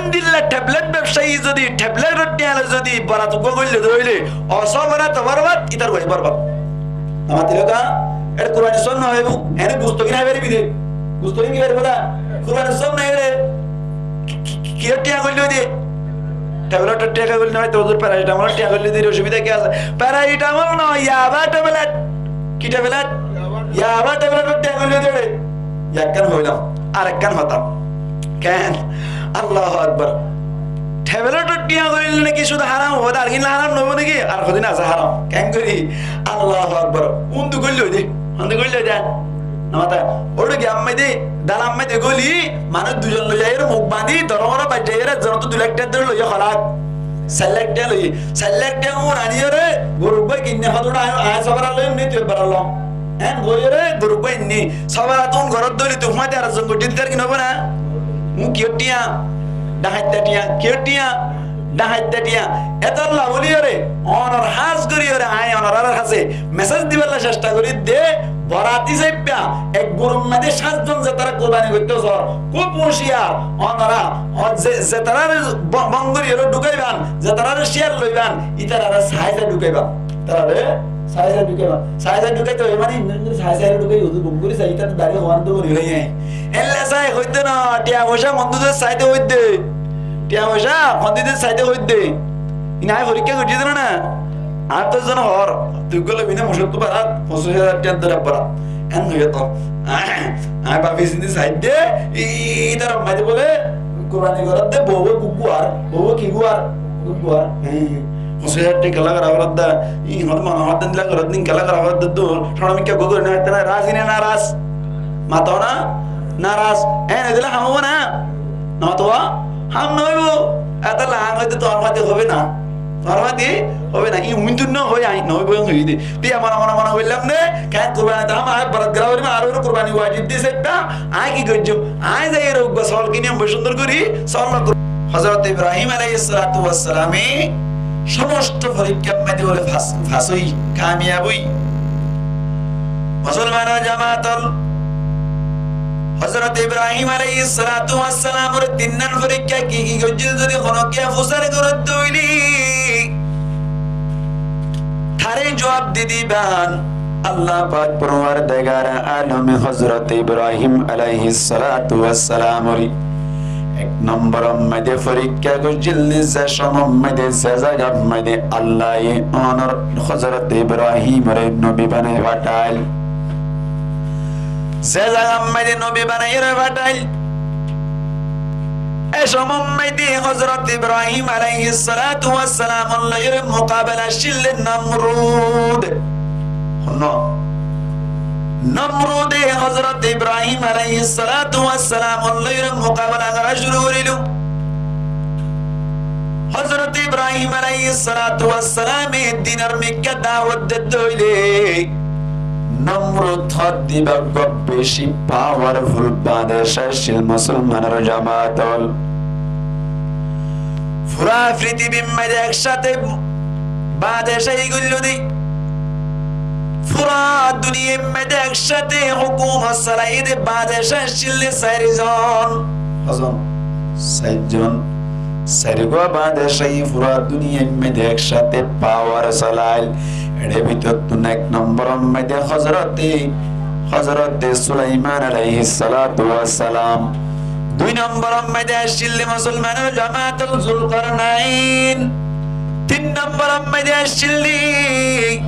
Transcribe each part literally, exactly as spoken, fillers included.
Endilla thablet bebsayi zodi thabletor thiañ loi zodi borat uggúa goillé de óile, ó só borat ó borbad, ítar uwai borbad. Namatilóka, ére kurbanir sóab no óibo, ene gusto gín hái faribí de. Gusto gín ki faribó na? Kurbanir sóab no óile ki, ki, ki, kiyór thiañ goillé de? Thabletor thiañ goillé de, huzur, paracetamolor thiañ goillé de, osubida ki asé? Paracetamol no, yaba thablet. Ki thablet? Yaba thabletor thiañ goillé de. Ekkán hoilam, arekkán hotá. Ken? Allahu Akbar. Thabletor thiañ goillé naki cúdu haram óibo de, ar hín haram no óibo naki? Ar hodin asé haram. Kengori? Allahu Akbar. Undu goillé de, undu goillé de. Namata, óre ki ammá de, dal ammá de goli, manúic dui zon loi zaiyóre muk bañdí, doromor bañdí zaiyóre, ekzonottu dui lak thiañ dóri loiyé, hoilak. Sair lak thiañ loiyé, sair lak thiañ un aníyore, goru uggúa kinné, hoto aññí, aññí sóbara loiyum né, tui ebbara lo. Eén goríyore goru uggúa ainné, sóbara tún gorot dóri tui fúañti ar zon goijjé ditar ki noóibo na? Mú kiyór thiañ? Dhañaitta thiañ, kiyór thiañ? Dhañaitta thiañ. Étolla bóliyore, onor hás goríyore, aññí onorar hásé mesej dibálla cectha gorí de, borat hísaibba ek gurur maze háñt zon zetará kurbani goittó sór, kúb huciyar, onora, o, ze-, zetarare bo-, bon goríyore dhukáiban, zetarare cíyar loiban, ítarare saái saái dhukáiban. Ítarare saái saái dhukáiban. Saái saái dhukáito hoiye mane, indóre indóre saái saái dhukáiye, huzur, gom gorí sai, ítar dari hoán to gorí hoiye. Élla saái hoito no, thiañ foicá hondilla saáite hoidde. Thiañ foicá hondilla saáite hoidde. Ine aññí forikká goijjí de no na? Añár to zon hoór, tui gole bine mucóttu barat, foñsíc házar thiañ dóri barat. Eén hoiyé to. Aññí bafi sindi saidde, í-, ítarar maze bóle kurbani goródde, bouwe gugguar, bouwe ki guar? Gugguar. Hé, foñsíc házar thiañ kiyólla gorá foredde, í hoódde mone hoódde endilla goródde, kiyólla gorá foredde dór, cóñço mikká gugguar, na, na, ras ine na ras. Mato na? Naras. Eén edilla ham óibo na? Noóibo? Ham noóibo. Étolla aññí hoóide tuáñr fúañti hoibe na. Tuáñr fúañti hoibe na. Í uintun no hoi aññí noóibo hoiyí de. Te aññí mone mone mone goillám de, kiyá kurbani to ham aññí borat gera gorim, añár uore kurbani wajib de setta, aññí ki goijjum? Aññí zaiyóre uggúa sóol kiniyum, boi cúndor gorí sóol loi. Hozrot Ibrahim aláihis salatu wassalame somosto forikkár maze bóle fas, fas óiye, kamiyab óiye. Musolmanor jamaat ol, Hozrot Ibrahim aláihis salatu wassalamor tinnán forikká ki ki goijjíl zodi honó kiyé fusár goródde óile, taré juab di diban Allah pak Porwardigare alome Hozrot Ibrahim aláihis salatu wassalamoré ek nombor maze forikká goijjíl de, ze somot maze, ze zagat maze Allaye onor Hozrot Ibrahimoré nobi banai fathail. Ze zagat maze nobi banaiyóre fathail, e somot maze Hozrot Ibrahim aláihis salatu wassalam loiyóre mukabela accíl de Nomrud. Honó? Nomrude Hozrot Ibrahim aláihis salatu wassalam loiyóre mukabela gorá cúru goríl. Hozrot Ibrahim aláihis salatu wassalame dinor mikká dawot dedde óile, Nomrud hoódde íba uggúa beci powerful badca accíl, musolmanor jamaat ol. Fura fitibir maze ek cáte badcahi goilló de. Fura duniyar maze ek cáte hókumot solaiyé de badca accíl de sair zon. Hozon? Sair zon. Sair gua badcahi fura duniyar maze ek cáte power solail. Ere bútottún ek nombor maze Hozrote, Hozrote Sulaiman aláihis salatu wassalam. Dui nombor maze accíl de musolmanor jamaat ol Zulkarnain. Tin nombor maze accíl de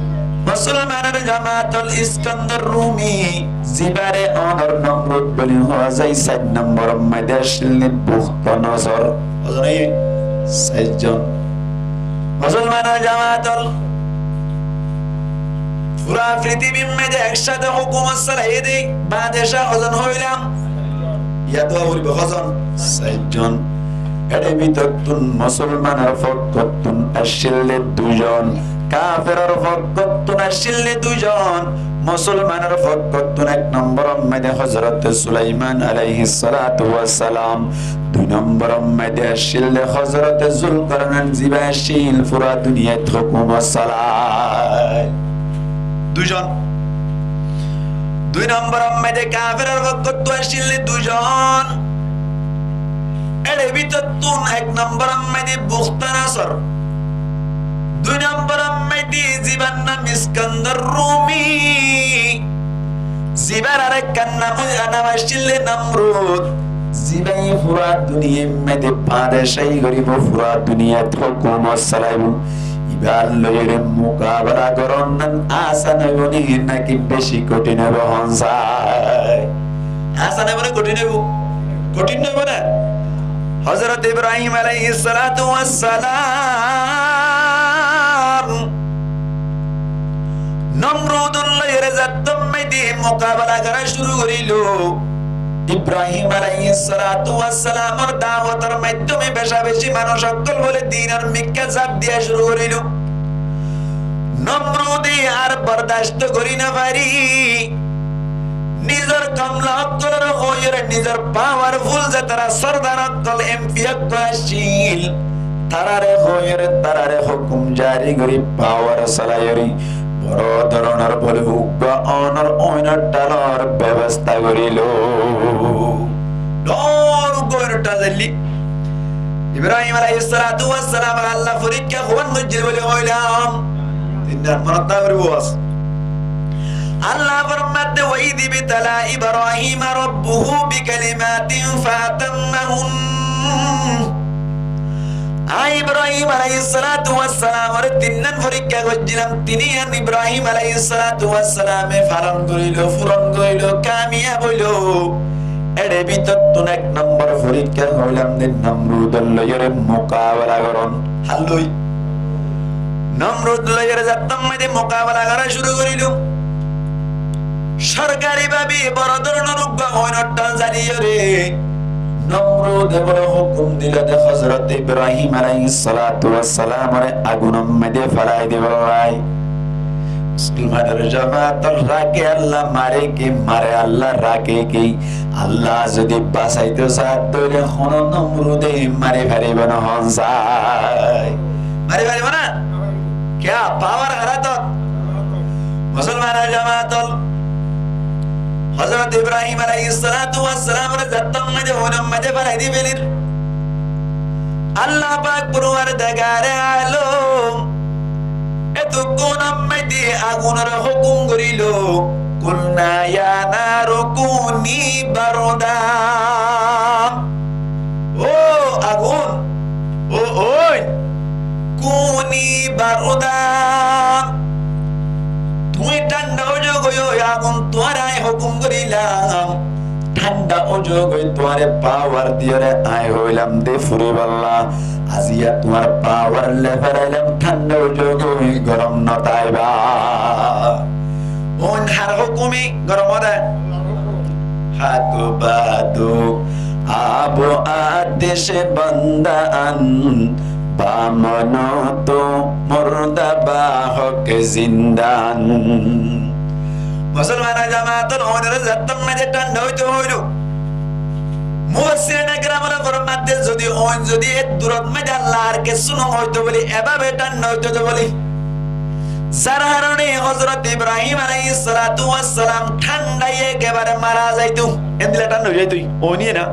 musolmanor jamaat ol Iskandor Rumi, zibare onor Nomrud buli hoó zai. Sair nombor maze accíl de Buktonosor. Hozon óiye? Sair zon. Musolmanor jamaat ol, fura fitibir maze ek cáte hókumot solaiyé de badca hozon hoilam? Yad gorí foribo, hozon? Sair zon. Ere bútottún musolmanor fokkottún accíl de dui zon, kaferor fokkottún accíl de dui zon. Musolmanor fokkottún ek nombor maze Hozrote Sulaiman aláihis salatu wassalam, dui nombor maze accíl de Hozrote Zulkarnain, ziba accíl fura duniyat hókumot solai. Dui zon. Dui nombor maze kaferor fokkottún accíl de dui zon. Ére bútottún ek nombor or maze Buktanasor, dui nombor or maze zibar nam Iskandar Rumi, zibar arekkán nam, nam accíl Nomrud, ziba fura duniyar maze bade cai goribo, fura duniyat hókumot solaibo. Ibar loiyóre mukabela goron nan asan óibo né naki beci kothín óibo, hon sai? Asan óibo né kothín óibo? Kothín óibo né? Hozrot Ibrahim alaihissalatu wassalam Nomrud loiyóre zettó maze mukabela gora cúru gorílo, Ibrahim alaihissalatu wassalamor dawotor maiddome beca beci manúc ókkol bóle dinor mikká zaf diya cúru gorílo. Nomrude ar bordasto gorí no fari nizor komla ókkolore hoiyóre, nizor powerful zetará sordar ókkol, empi ókkol accíl, tarare hoiyóre, tarare hókum jari gorí, power solaiyóre, boro dóronor bóle uggwá onor oinor thalor bebosta gorílo. Dór uggwá oinor thal zailli. Ibrahim alaihissalatu wassalamore Allah forikká hoón goijjíl bóli hoilam. Tin dar monot tákir bos. Allah formadde, "Wa idh ibtala Ibrahima rabbuhu bikalimatin faatammahun." Añí Ibrahim alaihissalatu wassalamore tinnán forikká goijjílam, tin yián Ibrahim alaihissalatu wassalame falon gorílo, furon gorílo, kamiyab óilo. Ére bútottún ek nombor forikká hoilam de Nomrud loiyóre mukabela goron. Halloi? Nomrud loiyóre zettó maze mukabela gora cúru gorílo, sorkari bábe boro dóronor uggwá oinor thal zaliyóre Nomrude boro hókum dilo de Hozrot Ibrahim alaihissalatu wassalamore agunor maze félai dibolla. Musolmanor jamaat ol, rage Allah mare ki, mare Allah rage ki? Allah zodi basaito saá de óile hono Nomrude mari faribo na, hon sai? Mari faribo na? Kiyá? Power háratot. Musolmanor jamaat ol, Hozrot Ibrahim alaihissalatu wassalamore zettó maze oinor maze félai di félir, Allah pak porwardegare alom etukkún or maze agunore hókum gorílo, "Kulna ya naru kuni bardan." Ó agun, ó oin, "kuni bardan." Tuñí thánda ói zogói, ó agun, tuáñre añí hókum gorílam, thánda ói zogói, tuáñre power diyóre añí hoilam de furibólla. Aziya tuáñr power lefélailam, thánda ói zogói, gorom no táiba. Oin har hókume gorom óde? Hak badu ab atish banda an, bamon tu murda ba hok zinda an. Musolmanor jamaat ol, oinore zettó maze thánda óito hoilo, mufassirine keramore formadde, zodi oin zodi e durot maze Allah ar kessú no óito bóli, ebábe thánda óito de bóli, zar harone Hozrot Ibrahim alaihissalatu wassalam thándaye ekebare mara zaito. Endilla thánda ói zaito. Oin iye na?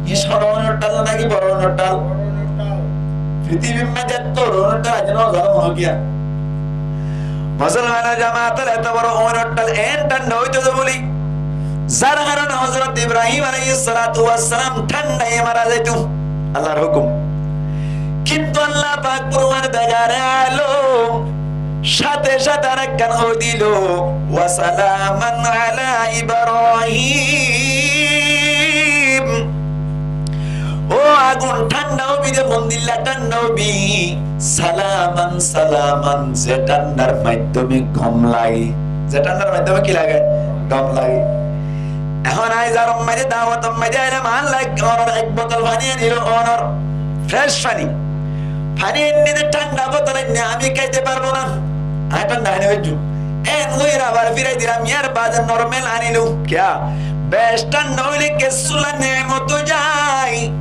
Iye cóto oinor thal naki boro oinor thal? Fitibir maze etto boro oinor thal aijjó no zano mone kiya? Musolmanor jamaat ol, eto boro oinor thal en thánda óito de bóli, zar harone Hozrot Ibrahim alaihissalatu wassalam thándaye mara zaito, Allahr hókum. Kintu Allah pak porwardegare alom sáte sáte arekkán hoi dilo, "Wa salaman ala Ibrahim." Ó agun, thánda óibi de, hondilla thánda óibi? Salaman, salaman, ze thándar maiddome gom lage. Ze thándar maiddome ki lage? Gom lage. Ehón añí zaror maze, dawotor maze ailam, añár lage onor ek botol faní anilo, onor fresh faní. Faní ainne de, thánda botol ainne, ami háite faribó na. Añí thánda faní faijjum. En hoiyóre abar firai dilam, yar bade normal anilo. Kiya? Bec thánda óile kessúlla nemot zai.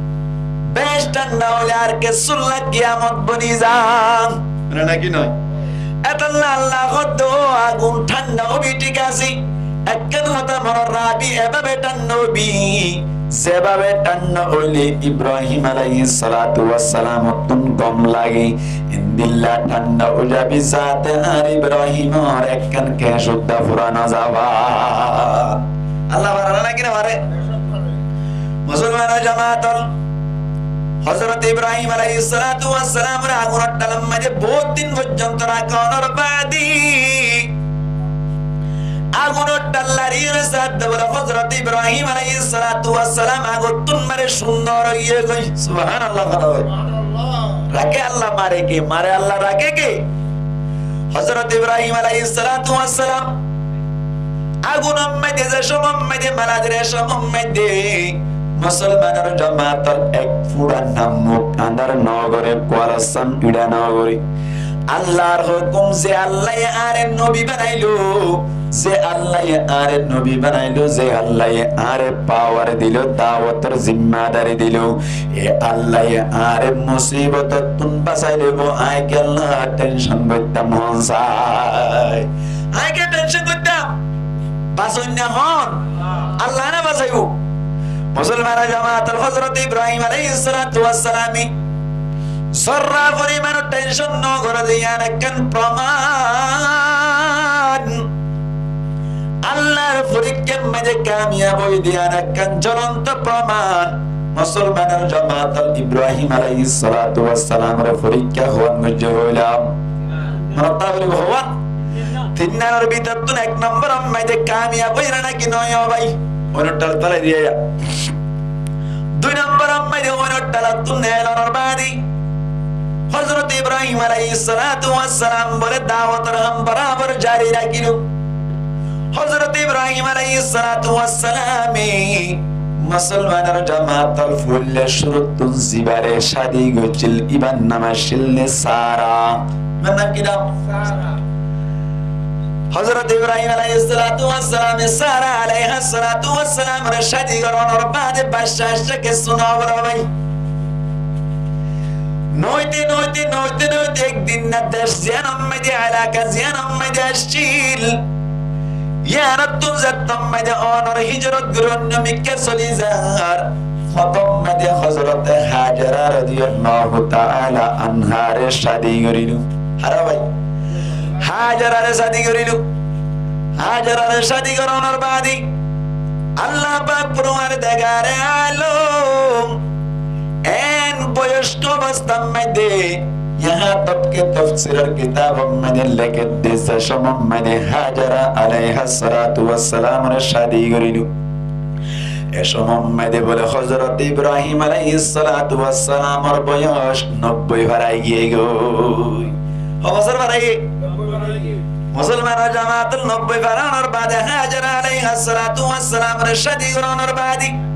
Bec thánda óile ar kessúlla kiyamot boni za. Mane naki noi? Etolla Allah hoódde, ó agun, thánda óibi, thík asé. Ekkán hotá monot rakí, ebábe thánda óibi, Zebábe thánda óile Ibrahim aláihis salátu was salámottún gom lage, endilla thánda ói zabi zate añár Ibrahimor ekkán keñc uddá fura no zaba. Allah fare né náki no fare? Musolmanor jamaat ol, Hozrot Ibrahim aláihis salátu was salámore agunor thalar maze bout din foijjonto rakónor baade agunor thal lari giyóre sádde bóle Hozrot Ibrahim aláihis salátu was salam agottún mare cúndor ói giyói. Subhánallah, hoó. Raké Allah, mare ke? Mare Allah, raké ke? Hozrot Ibrahim aláihis salátu was salam agunor maze ze cómor maze mala der, e cómor maze musolmanor jamaat ol, ek fura nammuk andár no gore, kualor sam ída no gore. Allahr hókum, ze Allaye añáre nobi banailo, ze Allaye añáre nobi banailo, ze Allaye añáre pawar dilo, dawotor zimmadari dilo, e Allaye añáre musibotottún basai loibo, añí kiyólla thenshon goittám hon sai? Añí kiyá thenshon goittám? Basoinna hon? Allah na basaibo? Musolmanor jamaat ol, Hozrot Ibrahim aláihis salátu was salame zorra foriman thenshon no gore de yián ekkán proman. Allahr forikkár maze kamiyab óiye de yián ekkán jolonto proman. Musolmanor jamaat ol, Ibrahim aláihis salátu was salamor forikká hoón goijjé hoilam? Mone tákile hoón? Tinnanor bútottún ek nombor or maze kamiyab óiye né náki no óiye bái? Óinor thal félai diye. Dui nombor or maze óinor thalattún elonor baade Hozrot Ibrahim aláihis salátu was salam bóle dawotor ham borabor jari rakílo. Hozrot Ibrahim aláihis salátu was salame musolmanor jamaat ol, foila cúruttún zibare cádi goijjíl, ibar nam accíl de Sara. Ibar nam ki nam? Sara. Hozrot Ibrahim aláihis salátu was salame Sara aláihas salátu was salamore cádi gorónor baade bacca aiccé, kessú no bóle bái. Noite, noite, noite, noite ek din na dec ziyánor maze, elaka ziyánor maze aiccíl, yíanottún zettót maze ónor hijrot gorí oinno mikká soli zar. Fottom maze Hozrote Hajara rodiyallahu taala anhare cádi gorílo. Háre bái? Hajarare cádi gorílo. Hajarare cádi gorónor baade Allah pak forwardegare alom en boyosko obostár maze, yahá tok ke tofsiror kitabor maze lekédde, ze cómor maze Hajara aláihas salátu was salamore cádi gorílo, e cómor maze bóle Hozrot Ibrahim aláihis salátu was salamor boyos nobboi fara giyé goi. Ho bosór fara giyé? Musolmanor jamaat ol, nobboi fara ónor baade Hajara aláihas salátu was salamore cádi gorónor baade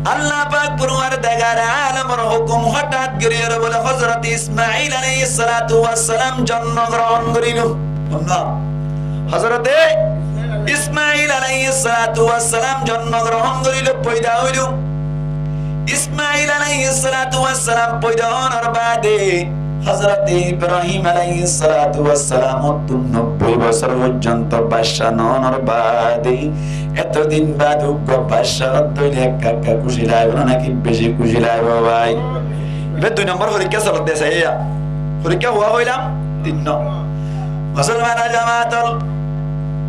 Allah pak forwardegare alomor hókum, hotát gorí bóle Hozrot Ismail aláihis salátu was salam zonmo grohón gorílo. Hozrote Ismail aláihis salátu was salam zonmo grohón gorílo, foida óilo. Ismail aláihis salátu was salam foida ónor baade Hozrote Ibrahim aláihis salátu was salamottún nobboi bosór foijjonto bacca no ónor baade, eto din baade uggwá bacca óile ekka ekka kúci laibo né náki beci kúci laibo bái? Ibá dui nombor forikká solodde saiya. Forikká hoó hoilam? Tin no. Musolmanor jamaat ol,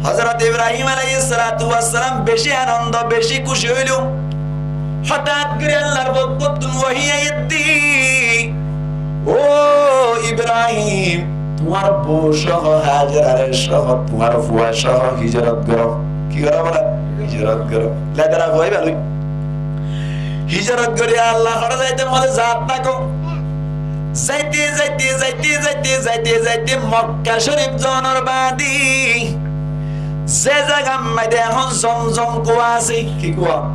Hozrot Ibrahim aláihis salátu was salam beci anondo, beci kúci óilo. Hotát gorí Allar fokkottún wahi aiyédde, "Ó Ibrahim, tuáñr bou sóho Hajarare sóho, tuáñr fua sóho hijrot goró." Ki goró bóle? Hijrot goró. Ledara fua íba loi. Hijrot gorí Allah hore zaito mone zat táko. Zaite, zaite, zaite, zaite, zaite, zaite Mokka Corif zonor baade ze zagar maze ehón Zomzom kua asé, ki kua?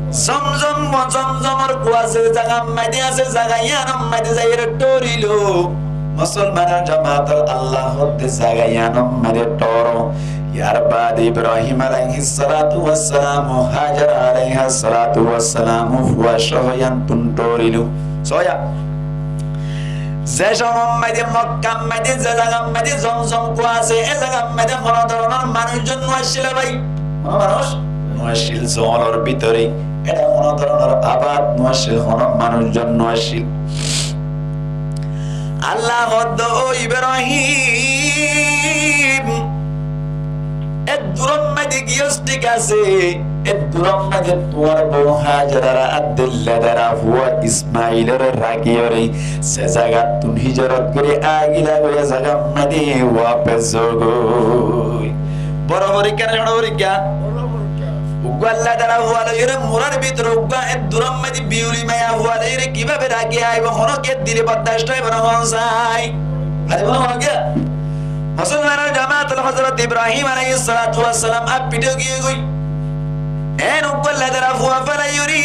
Zomzom, Zomzomor kua asé, zagar maze asé, zaga yíanor maze zaiyóre thórilo. Musolmanor jamaat ol, Allah hoódde zaga yíanor maze thóro. Yar baade Ibrahim aláihis salátu was salam o Hajara aláihas salátu was salam o fua sóho yíanttún thórilo. Sóiya. Ze cómor maze Mokkar maze ze zagar maze Zomzom kua asé, e zagar maze hono dóronor manúic zon no accíl bái. Hono manúic? no accíl, zongolor bútore. Ede hono dóronor abad no accíl, hono manúic zon no accíl. Allah hoódde, "Ó Ibrahim, e durór maze giyós thík asé, e durór maze tuáñr bou Hájarare ar ledera fua Ismailore rakíyore ze zagattún híjorot gorí aigíla goi e zagar maze wafes zogói." Boro forikká né cóñço forikká? Uggwá ledera fua loiyóre murar bútore uggwá e durór maze biyuli maiya fua loiyóre kibábe rakí aibó, honókiyar dile bordac óibo né, hon sai? Aibó né honókiyar? Musolmanor jamaat ol, Hozrot Ibrahim aláihis salátu was salam ar fite giyói goi. En uggwá ledera fua félaiyoré,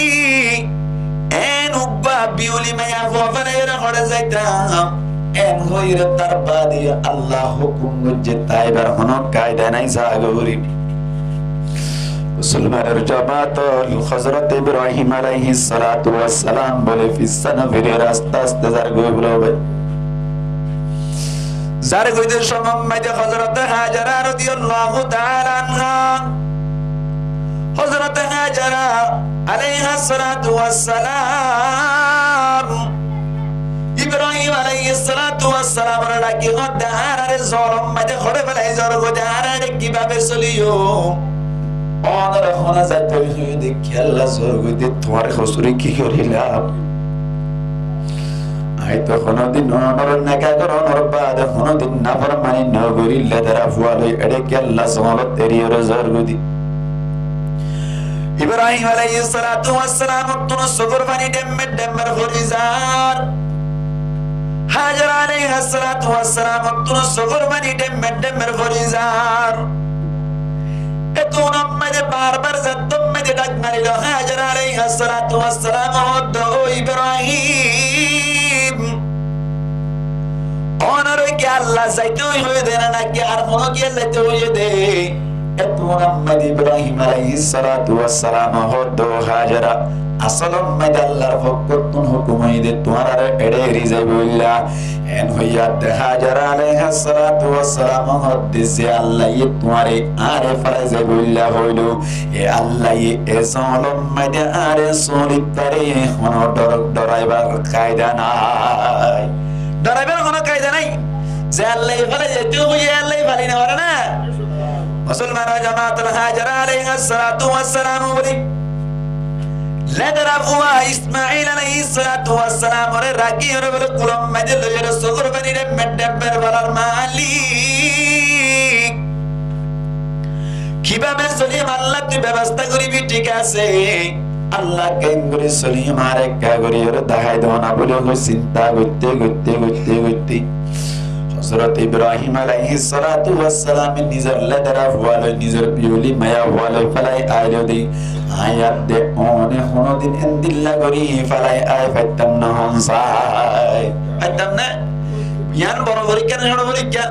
en uggwá biyuli maiya fua félaiyoré hoçé zaitam, en hoiyóre tar baade Allah hókum goijjé, taibar hono kaida nái, zagói. Musolmanor jamaat ol, Hozrot Ibrahim aláihis salátu was salam bóle fissá no firi aste aste zargói bóle. Zargói de somot maze Hozrot Hájara rodiyallahu taala anha, Hozrot Hájara aláihis salátu was salam Ibrahim aláihis salátu was salamore rakí hoódde, "Añárare zolom maze hoçé félai zogói de, añára kibábe soliyum?" Onore hono zaite hoiyé de, "Kiyólla zogói de, tuáñr hosúri ki gorílam? Añí to honodin onore neka gorónor baade honodin naformani no gorí, ledera fua loi ede kiyólla zongolot eriyóre zogói de?" Ibrahim aláihis salátu was salamor tún sókor faní dhemmer dhemmer fori zar. Hájara aláihis salátu was salamor tún sókor faní dhemmer dhemmer fori zar. Etún maze bar bar zattó maze dhak marilo Hájara aláihis salátu was salam, hoódde, "Ó Ibrahim, onore ki Allah zaite hoiyé de na, náki ar honókiyé zaite hoiyé de?" Etún maze Ibrahim aláihis salátu was salam hoódde, "Ó Hájara, asolot maze Allar fokkóttun hókum óiye de tuáñrare ede eri zaibolla." En hoiyóre Hájara aláihis salátu was salam hoódde, "Ze Allaye tuáñre añáre félai zaibolla hoilo, e Allaye e zolom maze añáre sólit fare, hono dhor-, dhoraibar kaida nái." Dhoraibar hono kaida nái. Ze Allaye félai zaite hoiyé, e Allaye félai no fare na. Musolmanor jamaat ol, Hájara aláihis salátu was salam bóle ledera fua Ismail aláihis salátu was salamore rakíyore bóle kulor maze loiyóre sókor faní dhemmer dhemmer forar, "Malik, kibábe soliyum? Allah tui bebosta goribi, thík asé. Allah keéngori soliyum, añáre ekka goriyóre dahái do na," bóli hoi sinta goitte goitte goitte goitte Hozrot Ibrahim aláihis salátu was salame nizor ledera fua loi, nizor biyuli maiya fua loi félai ailo de. Añí ar de one honodin endilla gori félai ai faittam na, hon sai? Faittam na? Yián boro forikká né cóñço forikká?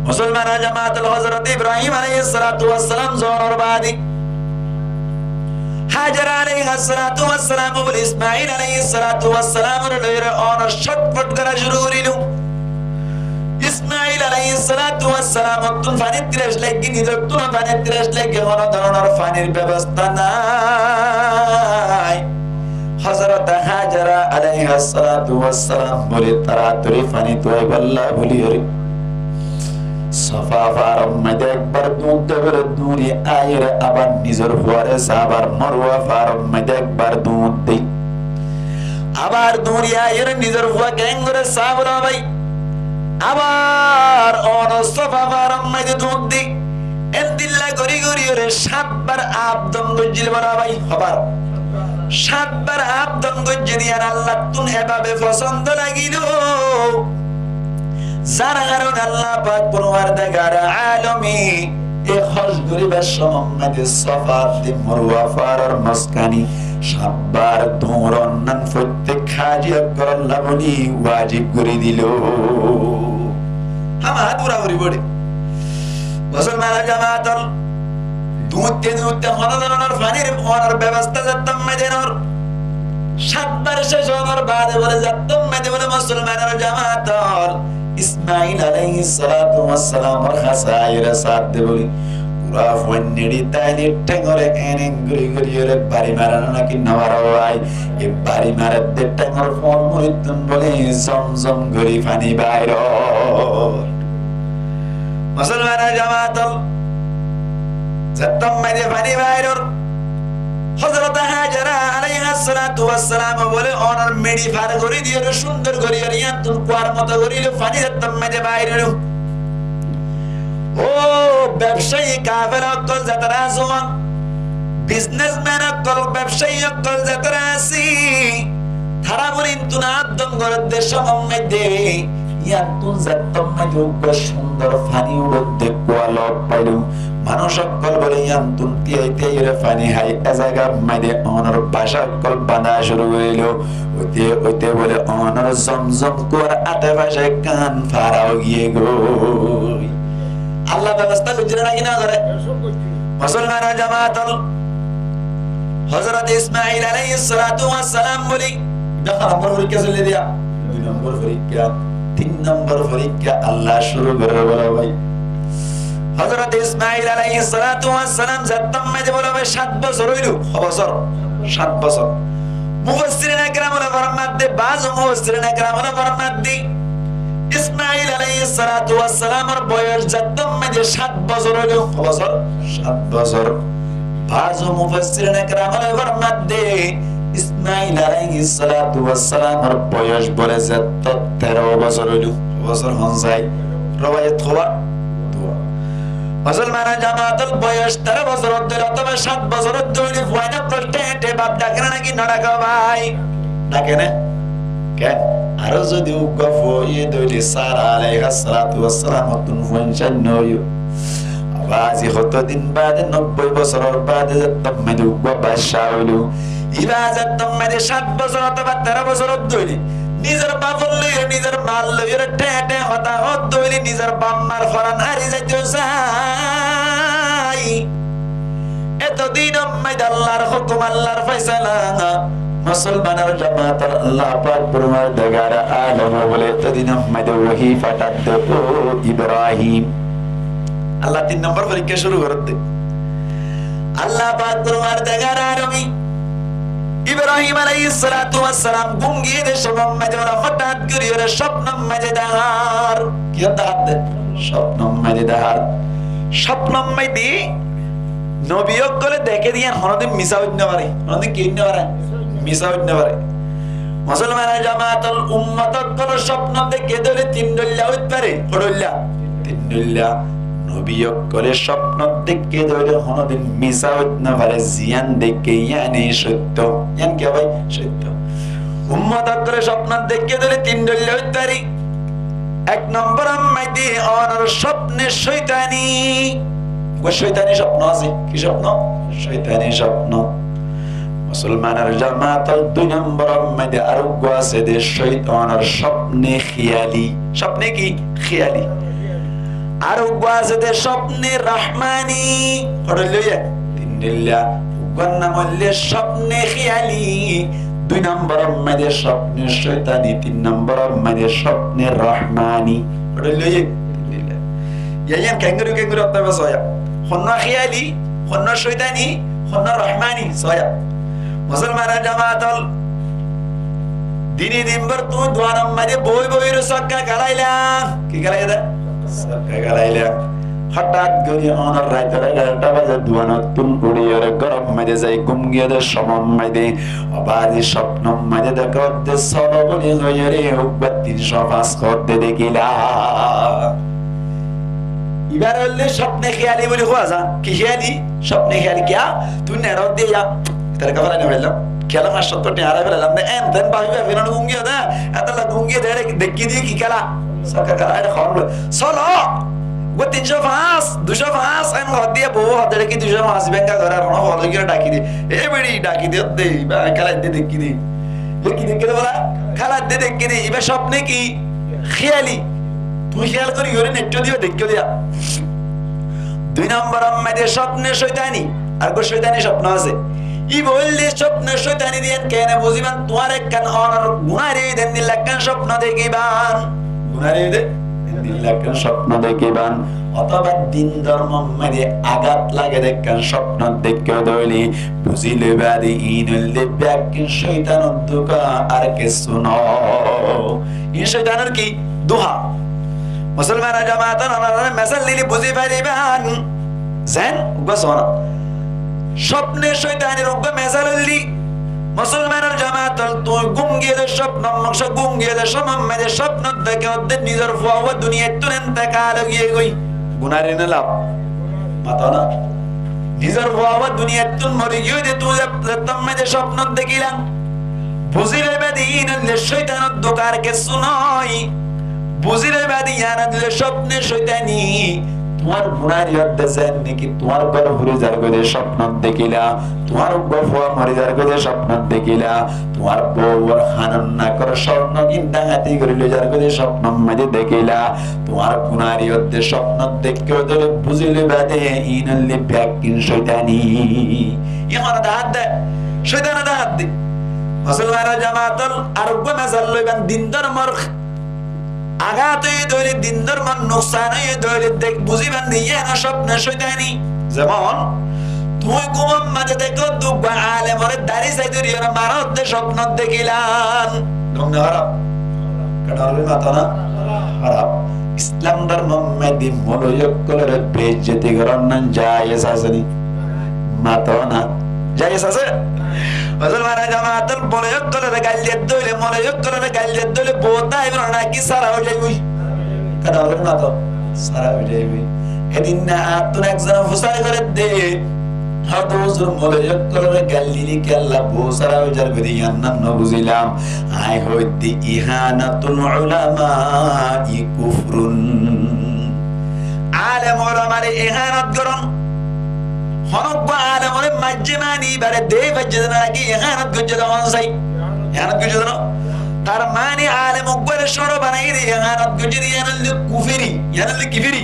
Musolmanor jamaat ol, Hozrot Ibrahim aláihis salátu was salam zonor baade Hájara aláihis salátu was salam bóle Ismail aláihis salátu was salamore loiyóre onor cótfot gorá cúru goríl. Ismail aláihis salátu was salamor tún fanír tiyas laiggé, nizor tún fanír tiyas laiggé, hono dóronor fanír bebosta nái. Hozrot Hájara aláihis salátu was salam bóle toratori faní tuwaibolla bóli yóre Sofa faáror maze ekbar duñr de, bóle duñri aiyóre abar nizor fuare sa, abar Morwa faáror maze ekbar duñr de. Abar duñri aiyóre nizor fua keéngori sa bóle bái. Abar ono Sofa faáror maze duñr de. Endilla gori gori yóre cát bar ab dom goijjíl bóle bái. Hobar cát bar ab dom goijjé de, yián Allattún ebabe fosón lagíl. Zar harone Allah pak forwardigare alome e hóc goríbar somot maze Sofa de Morwa faáror mozkani cát bar duñr onnan fottek háji ókkolor lá bóli wajib gorí dil. Hámaha dura foribo de. Musolmanor jamaat ol, duñtte duñtte hono dóronor fanír onor bebosta zattó maze nor. Cát bar céc onor baade bóle zattó maze bóle musolmanor jamaat ol, Ismail aláihis salátu was salamor hañsé aiyóre saádde bóle, Fuain neri táile théngore ene gori gori ore bari mare na naki no mare bái? E bari mare de théngor fol murittun bóle zom zom gori fani bairor. Musolmanor jamaat ol, zettót maze fani bairor, Hozrot Hajara alaihissalatu wassalam bóle onor meri far gori diyore cúndor gori ore yiántun kuar moto gori lo fani zettót maze bairor. Ó bebsayi kafela ókkol zetará asó, biznesmen ókkol, bebsayi ókkol zetará así, tará bóle intun addom goredde somot maze, yiántun zettót maze uggwá cúndor fani uçedde kua lot failum. Manúc ókkol bóle yiántun tiyai tiyai ore fani hái, e zagat maze onor basa ókkol banda cúru óilo. Óite óite bóle onor zom zom kuar ate fase ekkán fara ói giyé goi. Allah bebosta goijjé né naki no goré? Musolmanor jamaat ol, Hozrot Ismail alaihissalatu wassalam bóle, dui nombor forikká solér de, dui nombor forikká, tin nombor forikká Allah cúru gorer bóle bái. Hozrot Ismail alaihissalatu wassalam zettót maze bóle bái sát bosór óilo. Ho bosór? Sát bosór. Mufassirin ekram ol format de, baáz mufassirin ekram ol format de, Ismail alaihissalatu wassalamor boyos zettót maze sát bosór óilo. Ho bosór? Sát bosór. Baáz mufassirin ekram ol format de, Ismail alaihissalatu wassalamor boyos bóle zettót tero bosór óilo. Ho bosór hon sai? Rowayot hobar? Musolmanor jamaat ol, boyos tero bosór ódde óile otóba sát bosór ódde óile fuain ókkol théñe théñe baf dake né naki no dake bái? Dake né? Ken? Aró zodi uggwá fua óiye de óile Sara alaihissalatu wassalamottún fuain sán no óiye. Abá azi hoto din bade, nobboi bosóror bade zettót maze uggwá bacca óilo. Ibá zettót maze sát bosór otóba tero bosór ódde óile nizor baf ol loiyóre, nizor ma ol loiyóre théñe théñe hotá hoódde óile nizor baf mar foran hári zaito sai. Eto din ot maze Allar hókum, Allar faisala, musolmanor jamaat ol, Allah pak forwardigare alom bóle eto din ot maze wahi fatadde, ó Ibrahim. Allah tin nombor forikká cúru goredde. Allah pak forwardigare alom Ibrahim alaihissalatu wassalam gúm giyé de somot maze bóle hotát gorí ore cópnot maze dehár. Kiyót dehár de? Cópnot maze dehár. Cópnot maze nobi ókkole deké de yián honodin misá óit no fare. Honodin ki óit no fare? Misá óit no fare. Musolmanor jamaat ol, ummot ókkole cópnot deké de óile tin dhoilla óit fare. Ho dhoilla? Tin dhoilla. Nobi ókkole cópnot deké de óile honodin misá óit no fare, ziyán deké yiáne cóitto. Yián ki bái? Cóitto. Ummot ókkole cópnot deké de óile tin dhoilla óit fare. Ek nombor ot maze onor cópne cóitani. Uggwá cóitani cópno asé. Ki cópno? Cóitani cópno. Musolmanor jamaat ol, dui nombor ot maze ar uggwá asé de cóit-, onor cópne hiyali. Cópne ki? Hiyali. Ar uggwá asé de cópne rahmani. Ho dhoilla óiye? Tin dhoilla. Uggwár nam óilde cópne hiyali. Dui nombor ot maze cópne cóitani, tin nombor ot maze cópne rahmani. Ho dhoilla óiye? Tin dhoilla. Yián yián kengori kengori ottóba sóya. Honnúa hiyali, honnúa cóitani, honnúa rahmani, sóya. Musolmanor jamaat ol, dini din bór tuñí duanor maze boi boi ore sokka kélaila. Ki kélaila de? Sokka kélaila. Hotát gorí onor raitor egarotta baze duanottún uçí ore góror maze zai gúm giyé de somot maze, ó bái, cópnor maze deké de sólo buli hoiyóre uggwá tin cót fañs hoódde dekíla. Ibáre óilde cópne hiyali buli hoó za. Ki hiyali? Cópne hiyali. Kiyá? Tuñí nero de ya. Ítare kafara no faillam. Kiyólla fañs cót tiañ hárai félailam de. En ten bafi bafi no gúm giyé de. Etolla gúm giyé de, ére dekí de ki kéla? Sokka kéla, ére hoór buli. Sólo! Uggwá tin cót fañs, dui cót fañs, en hoódde bou hoódde dekí dui cót fañs, ibá enka goré, ar hono fol ói giyóre dhaki de. E beçi, dhaki de, de, ibá kéla de dekí de. Dekí de, dekí de bóla? Kéla de dekí de. Ibá cópne ki? Hiyali. Tuñí hiyal gorí gorí neittó diba, deikkó diya. Dui nombor ot maze cópne cóitani, ar uggwá cóitani cópno asé. Ibá óilde cópne cóitani de yián kene buzíban, tuáñra ekkán onor gunári óiye de endilla ekkán cópno dekíban. Gunári óiye de? Dilla ekkán cópno dekíban, otóba din dórmor maze agat lage de ekkán cópno deikká de óile, buzí loiba de iín óilde beggín cóitanor duha ar kessú no. Iín cóitanor ki? Duha. Musolmanor jamaat, onoráre mesal dile buzí faribán. Zen, uggwá sóna. Cópne cóitanir uggwá mesal óilde, musolmanor jamaat, tuñí gúm giyé de cópno, maze gúm giyé de cópno, maze cópno dekó de nizor fua duniyaittún entekal ói giyé goi. Gunar ne laf? Mato na. Nizor fua duniyattún mori giyé de tuñí ze, ze cópno dekíla. Buzí loiba de iín óilde cóitanor duha ar kessú no. Buzí loiba de iín óilde cópne cóitani. Tuáñr gunar yodde zen niki tuáñr gór furi zargói de cópno dekíla. Tuáñr uggwá fua mori zargói de cópno dekíla. Tuáñr bouwor hanor nakor córno gin dahati gorí loi zargói de cópno maze dekíla. Tuáñr gunar yodde cópno deikká de óile buzí loiba de iín óilde beggín cóitani. Iín hone dahá de? Cóitane dahá de. Musolmanor jamaat, ar uggwá mesal loiban, din dórmor agat óiye de óile, din dórmor nuksan óiye de óile, dek buzíban de iín ó cópne cóitani. Zemon, tuñí gúmor maze dekó de uggwá alemore dari sai dóri ore maro de cópno dekílan. Gom ne hóraf? Kethá hoile mato na? Hóraf. Islam dórmor maze moloi ókkolore beizzoti goron nan jaiz asé ni? Mato na. Jaiz asé? Musolmanor jamaat, moloi ókkolore gail diyé de óile, moloi ókkolore gail diyé de óile bou táibo naki sára ói zaiboi? Kethá hoile mato, sára ói zaiboi. Edin ne añáttún ekzone fusari gorér de, hoó de huzur, moloi ókkolore gail dile kiyólla bou sára ói zargói de, yián nan no buzilam. Añí hoóir de ihanatul ulamai kufrun. Alem ulamare ihanat goron. Honó uggwá alemore maijjé mani ibare de faijjé de no naki ihanat goijjé de hon sai? Ihanat goijjé de no? Tar mani alem uggwáre cóñço banai de ihanat goijjé de, yián óilde kuferi. Yián óilde ki feri?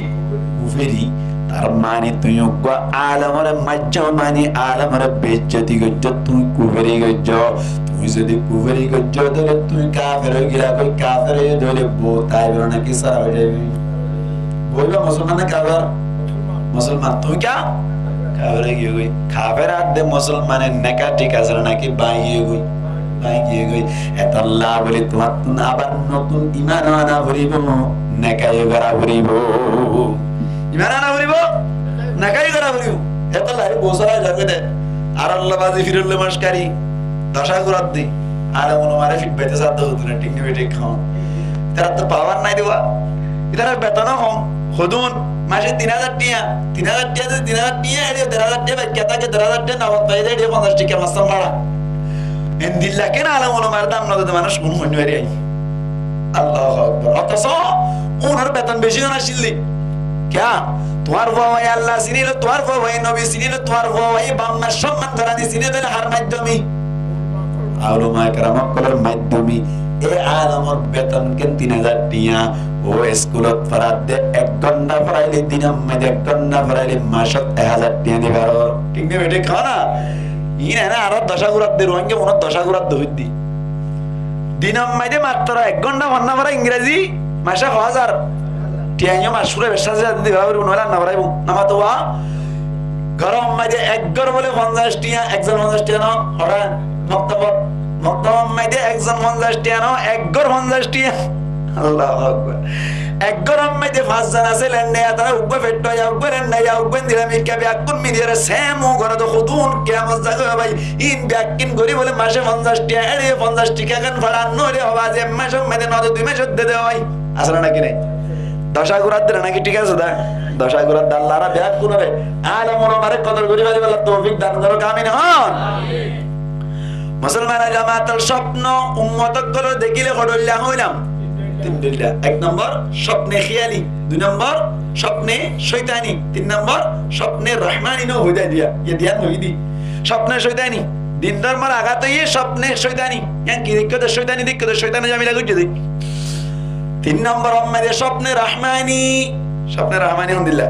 Kuferi. Tar mani tuñí uggwá alemore maijjó mani alemore beizzoti goijjó, tuñí kuferi goijjó. Tuñí zodi kuferi goijjó de óile tuñí kafer ói gila goi, kafer óiye de óile bou táibo naki sára ói zaibo? Bou óibo musolman ne kafer? Musolman. Tuñí kiyá? Kafer ói giyó goi. Kafer ar de musolmanor neka thík asé naki báñgi giyó goi? Báñgi giyó goi. Etolla buli tuáñttún abar notun iman ana foribo, neka yó gora foribo. Iman ana foribo, neka yó gora foribo. Etolla buli bou sára ói zargói de. Arolla bazi, firolla maskari. Doca gurar de. Alem ulamare fit baite sar de hodún, thík ni bethík hoón? Itarar to pawar nai de ba. Itarar beton o hom. Hodún, mace tin házar tiañ. Tin házar tiañ de, tin házar tiañ, ere der házar tiañ baikka táke, der házar tiañ nogod fai de, ere fonzaic tiañ massan bára. Endilla kene alem ulamare dam no de de manúc, un hoinno eri ai. Allahu Akbar. Otoco unor beton beci no accíl de. Kiyá? Tuáñr fua bái Allah sinilo, tuáñr fua bái nobi sinilo, tuáñr fua bái baf mar somman gorani sinilo, tóile har maiddome? Ulama ekram ókkolor maiddome. E alemor beton ken tin házar tiañ. O iskulot foraidde ek gonta foraile, dinor maze ek gonta foraile, macot ek házar tiañ di faror. Thík ne bethík hoó na? Iín ene aró doca gurar de, Ruáingga unor doca gurar de hoidde. Dinor maze mattro ek gonta fonná forai ingrezi, mace ho házar? Tiañ yó mac fura beci asé, zadi di fura foribo, noile ar no foraibo. No mato ba? Goror maze ek gor bole fonzaic tiañ, ekzon fonzaic tiañ no, hoçé? Moktobot, moktobor maze ekzon fonzaic tiañ no, ek gor fonzaic tiañ. Allahu Akbar. Ek goror maze fañs zon asé, lendaiya, tara uggwá fetthaiya, uggwá lendaiya, uggwá endilla mikká, beggún miliyóre sem goré de hodún kiyamot zagói bái. Iín beggín gorib óile mace fonzaic tiañ, ere fonzaic tiañ ken foran noile hoba ze ek macor maze no de, dui macor de de bái. Asé na naki nai? Doca gurar de naki thík asé de? Doca gurar de. Allah añára beggúnore, alem ulamare kodor gorí faribálla toufik dan goró, amin hoón. Musolmanor jamaat, cópno ummot ókkolore dekíle hoçé dhoilla hoilam? Tin dhoilla. Ek nombor, cópne hiyali. Dui nombor, cópne cóitani. Tin nombor, cópne rohmani no hoidé diya. Ye diyan hoidí. Cópne cóitani. Din dórmor agat óiye cópne cóitani. Yián ki deikkó de? Cóitani deikkó de, cóitane zamela goijjé de. Tin nombor or maze cópne rohmani. Cópne rohmani hondilla?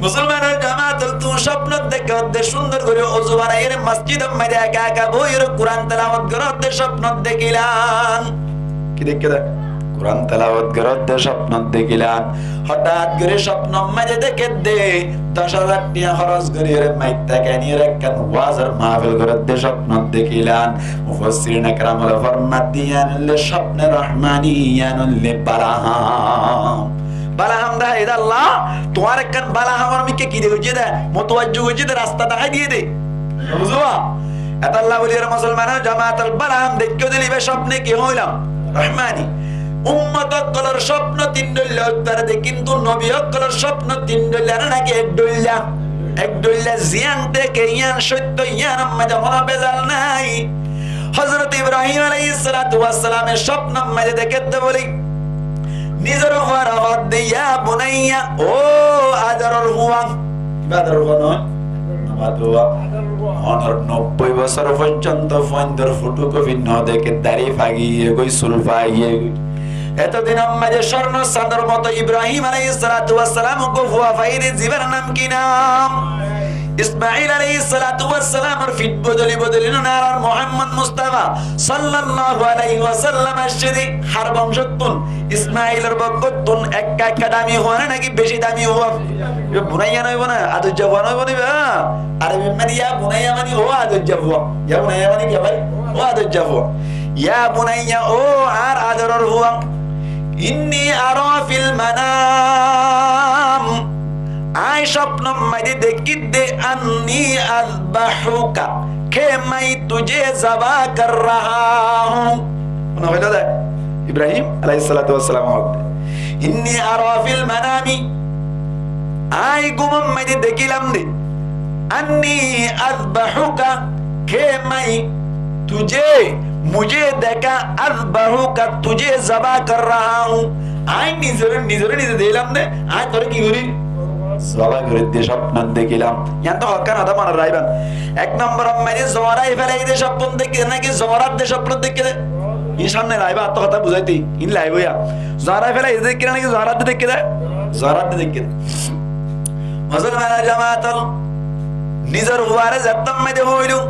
Musolmanor jamaat, tuñí cópno dekó de cúndor gorí ozu banaiyóre mosjidor maze eka eka boiyóre Kuran telawot goró de cópno dekílan. Ki deikkó de? Kuran telawot goródde cópnot dekílan. Hotát gorí cópnor maze dekédde doc házar tiañ hóros gorí ore maitta keni ore ekkán wazor mahfil goródde cópnot dekílan. Mufassirine keram ókkole formadde, yián óilde cópne rohmani, yián óilde bála ham. Bála ham deháiye de Allah, tuáñr ekkán bála hamor mikká ki de goijjé de, mutuwajju goijjé de, rasta dehái diyé de. Buzó? Etolla buli ore musolmanor jamaat ókkol, bála ham deikkó de íba cópne ki hoilam? Rohmani. Ummot ókkolor cópno tin dhoilla óit fare de, kintu nobi ókkolor cópno tin dhoilla na, naki ek dhoilla? Ek dhoilla. Ziyán deke yián cóitto, yiánor maze hono bezal nai. Hozrot Ibrahim aláihis salatu was salame cópnor maze dekédde buli, nizor fuare hoódde, "Ya bunayya, ó Adaror fua." Íba Adaror fua noó? Noó, Adaror fua. Onor nobboi bosór foijjonto fuaindor fotokofi no deké, dari fagi giyé goi, sul fagi giyé goi. Etodinor maze córnor sandor moto Ibrahim aláihis salatu was salam uggwá fua faiyé de, zibar nam ki nam? Ismail aláihis salatu was salamor fit bodoli bodoli no, añárar Muhammod Mustafa sallallahu aláihi wasallam aiccé de. Hár bongcóttun? Ismailor bongcóttun. Ekka ekka dami fua na, naki beci dami fua? Íba bunayya no óibo na, adoijja fua no óibo ni íba? Arobir maze ya bunayya mani ó adoijja fua. Ya bunayya mani ki bái? Ó adoijja fua. Ya bunayya, ó añár adoror fua. Inni ara fil manam. Añí cópnor maze dekí de, anni azbahuka, ke main tujhe zabah kar raha hoon. Mone hoiló de, Ibrahim aláihis salatu was salam hoódde, inni ara fil manami, añí gúmor maze dekílam de, anni azbahuka, ke main tujhe, mujhe dekha, azbahuka, tujhe zabah kar raha hoon. Añí nizore, nizore nize deílam de, añí toré ki gorí? Zabah gorí de cópnot dekílam. Yián to hokkán hotá mone raikíba. Ek nombor maze zorai félai de cópnot dekí de naki zorat de cópnot dekí de? Iín samne laibo, añáttu hotá buzáite, iín laibo ya. Zorai félai de dekí de naki zorat de dekí de? Zorat de dekí de. Musolmanor jamaat ókkol, nizor fuare zettót maze hoiló,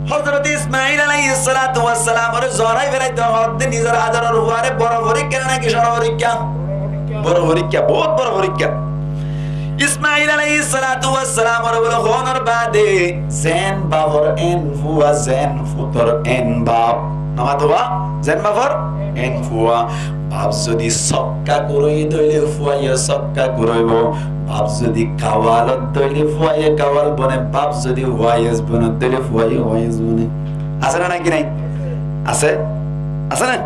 Hozrot Ismail aláihis salatu was salamore zorai félai de hoódde nizor adoror fuare boro forikká naki cóto forikká? Boro forikká, bout boro forikká. Ismail aláihis salatu was salamore bóle hoónor baade, zen bafor en fua, zen futor en baf. Nomato ba? Zen bafor en fua. Baf zodi sokka kur óiye de óile fuaye sokka kur óibo. Baf zodi kawal ót de óile fuaye kawal bone, baf zodi wayes bone de óile fuaye wayes bone. Asé na naki nai? Asé? Asé na?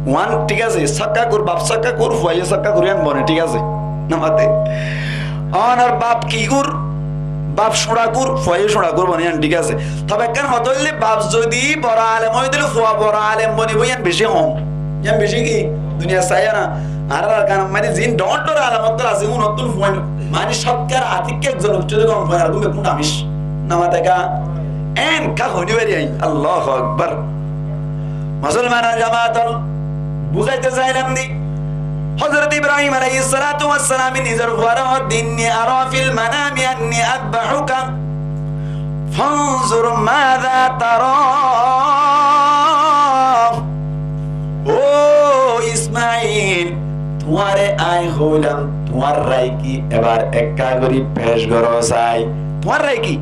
Uán thík asé, sokka kur, baf sokka kur, fuaye sokka kur, yián bone, thík asé. Nomate. Onor baf ki kur? Baf cúra kur, fuaye cúra kur bone, yián thík asé. Tobe ekkán hotá óilde, baf zodi boro alem óiye de óile fua boro alem bonibo, yián beci hom. Yián beci ki? Duniyat saiyó na. Añárar Arkanor maze ziín dhoóñr dhoóñr alem ókkol asé, unottún fuain mani cótkara atikka ekzon uccé de gom fuain, ar gúm bekkún damic. Nomate ka? En ka honí bari añí. Allahu Akbar. Musolmanor jamaat ókkol, buzáite sailam de, Hozrot Ibrahim aláihis salatu was salame nizor fuare hoódde, inni ara fil manami anni azbahuka, fanzur maza tara. Ó Ismail, tuáñre añí hoilam, tuáñr rai ki? Ebar ekka gorí pec goró sai. Tuáñr rai ki?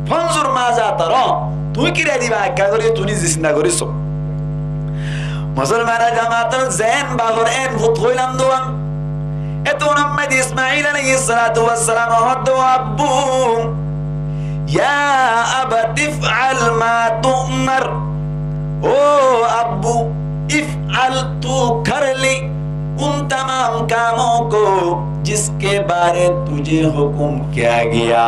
Fanzur maza tara. Tuñí ki rai diba? Ekka gorí tuñí nize sinta gorí só. Musolmanor jamaat ókkol, zen bafor en fut hoilam de uán. Etún maze Ismail aláihis salatu was salam hoódde, ó abbu, ya abati if'al ma tu'mar. Ó abbu, if'al, tu kar le, ان تمام کاموں کو جس کے بارے تجھے حکم کیا گیا.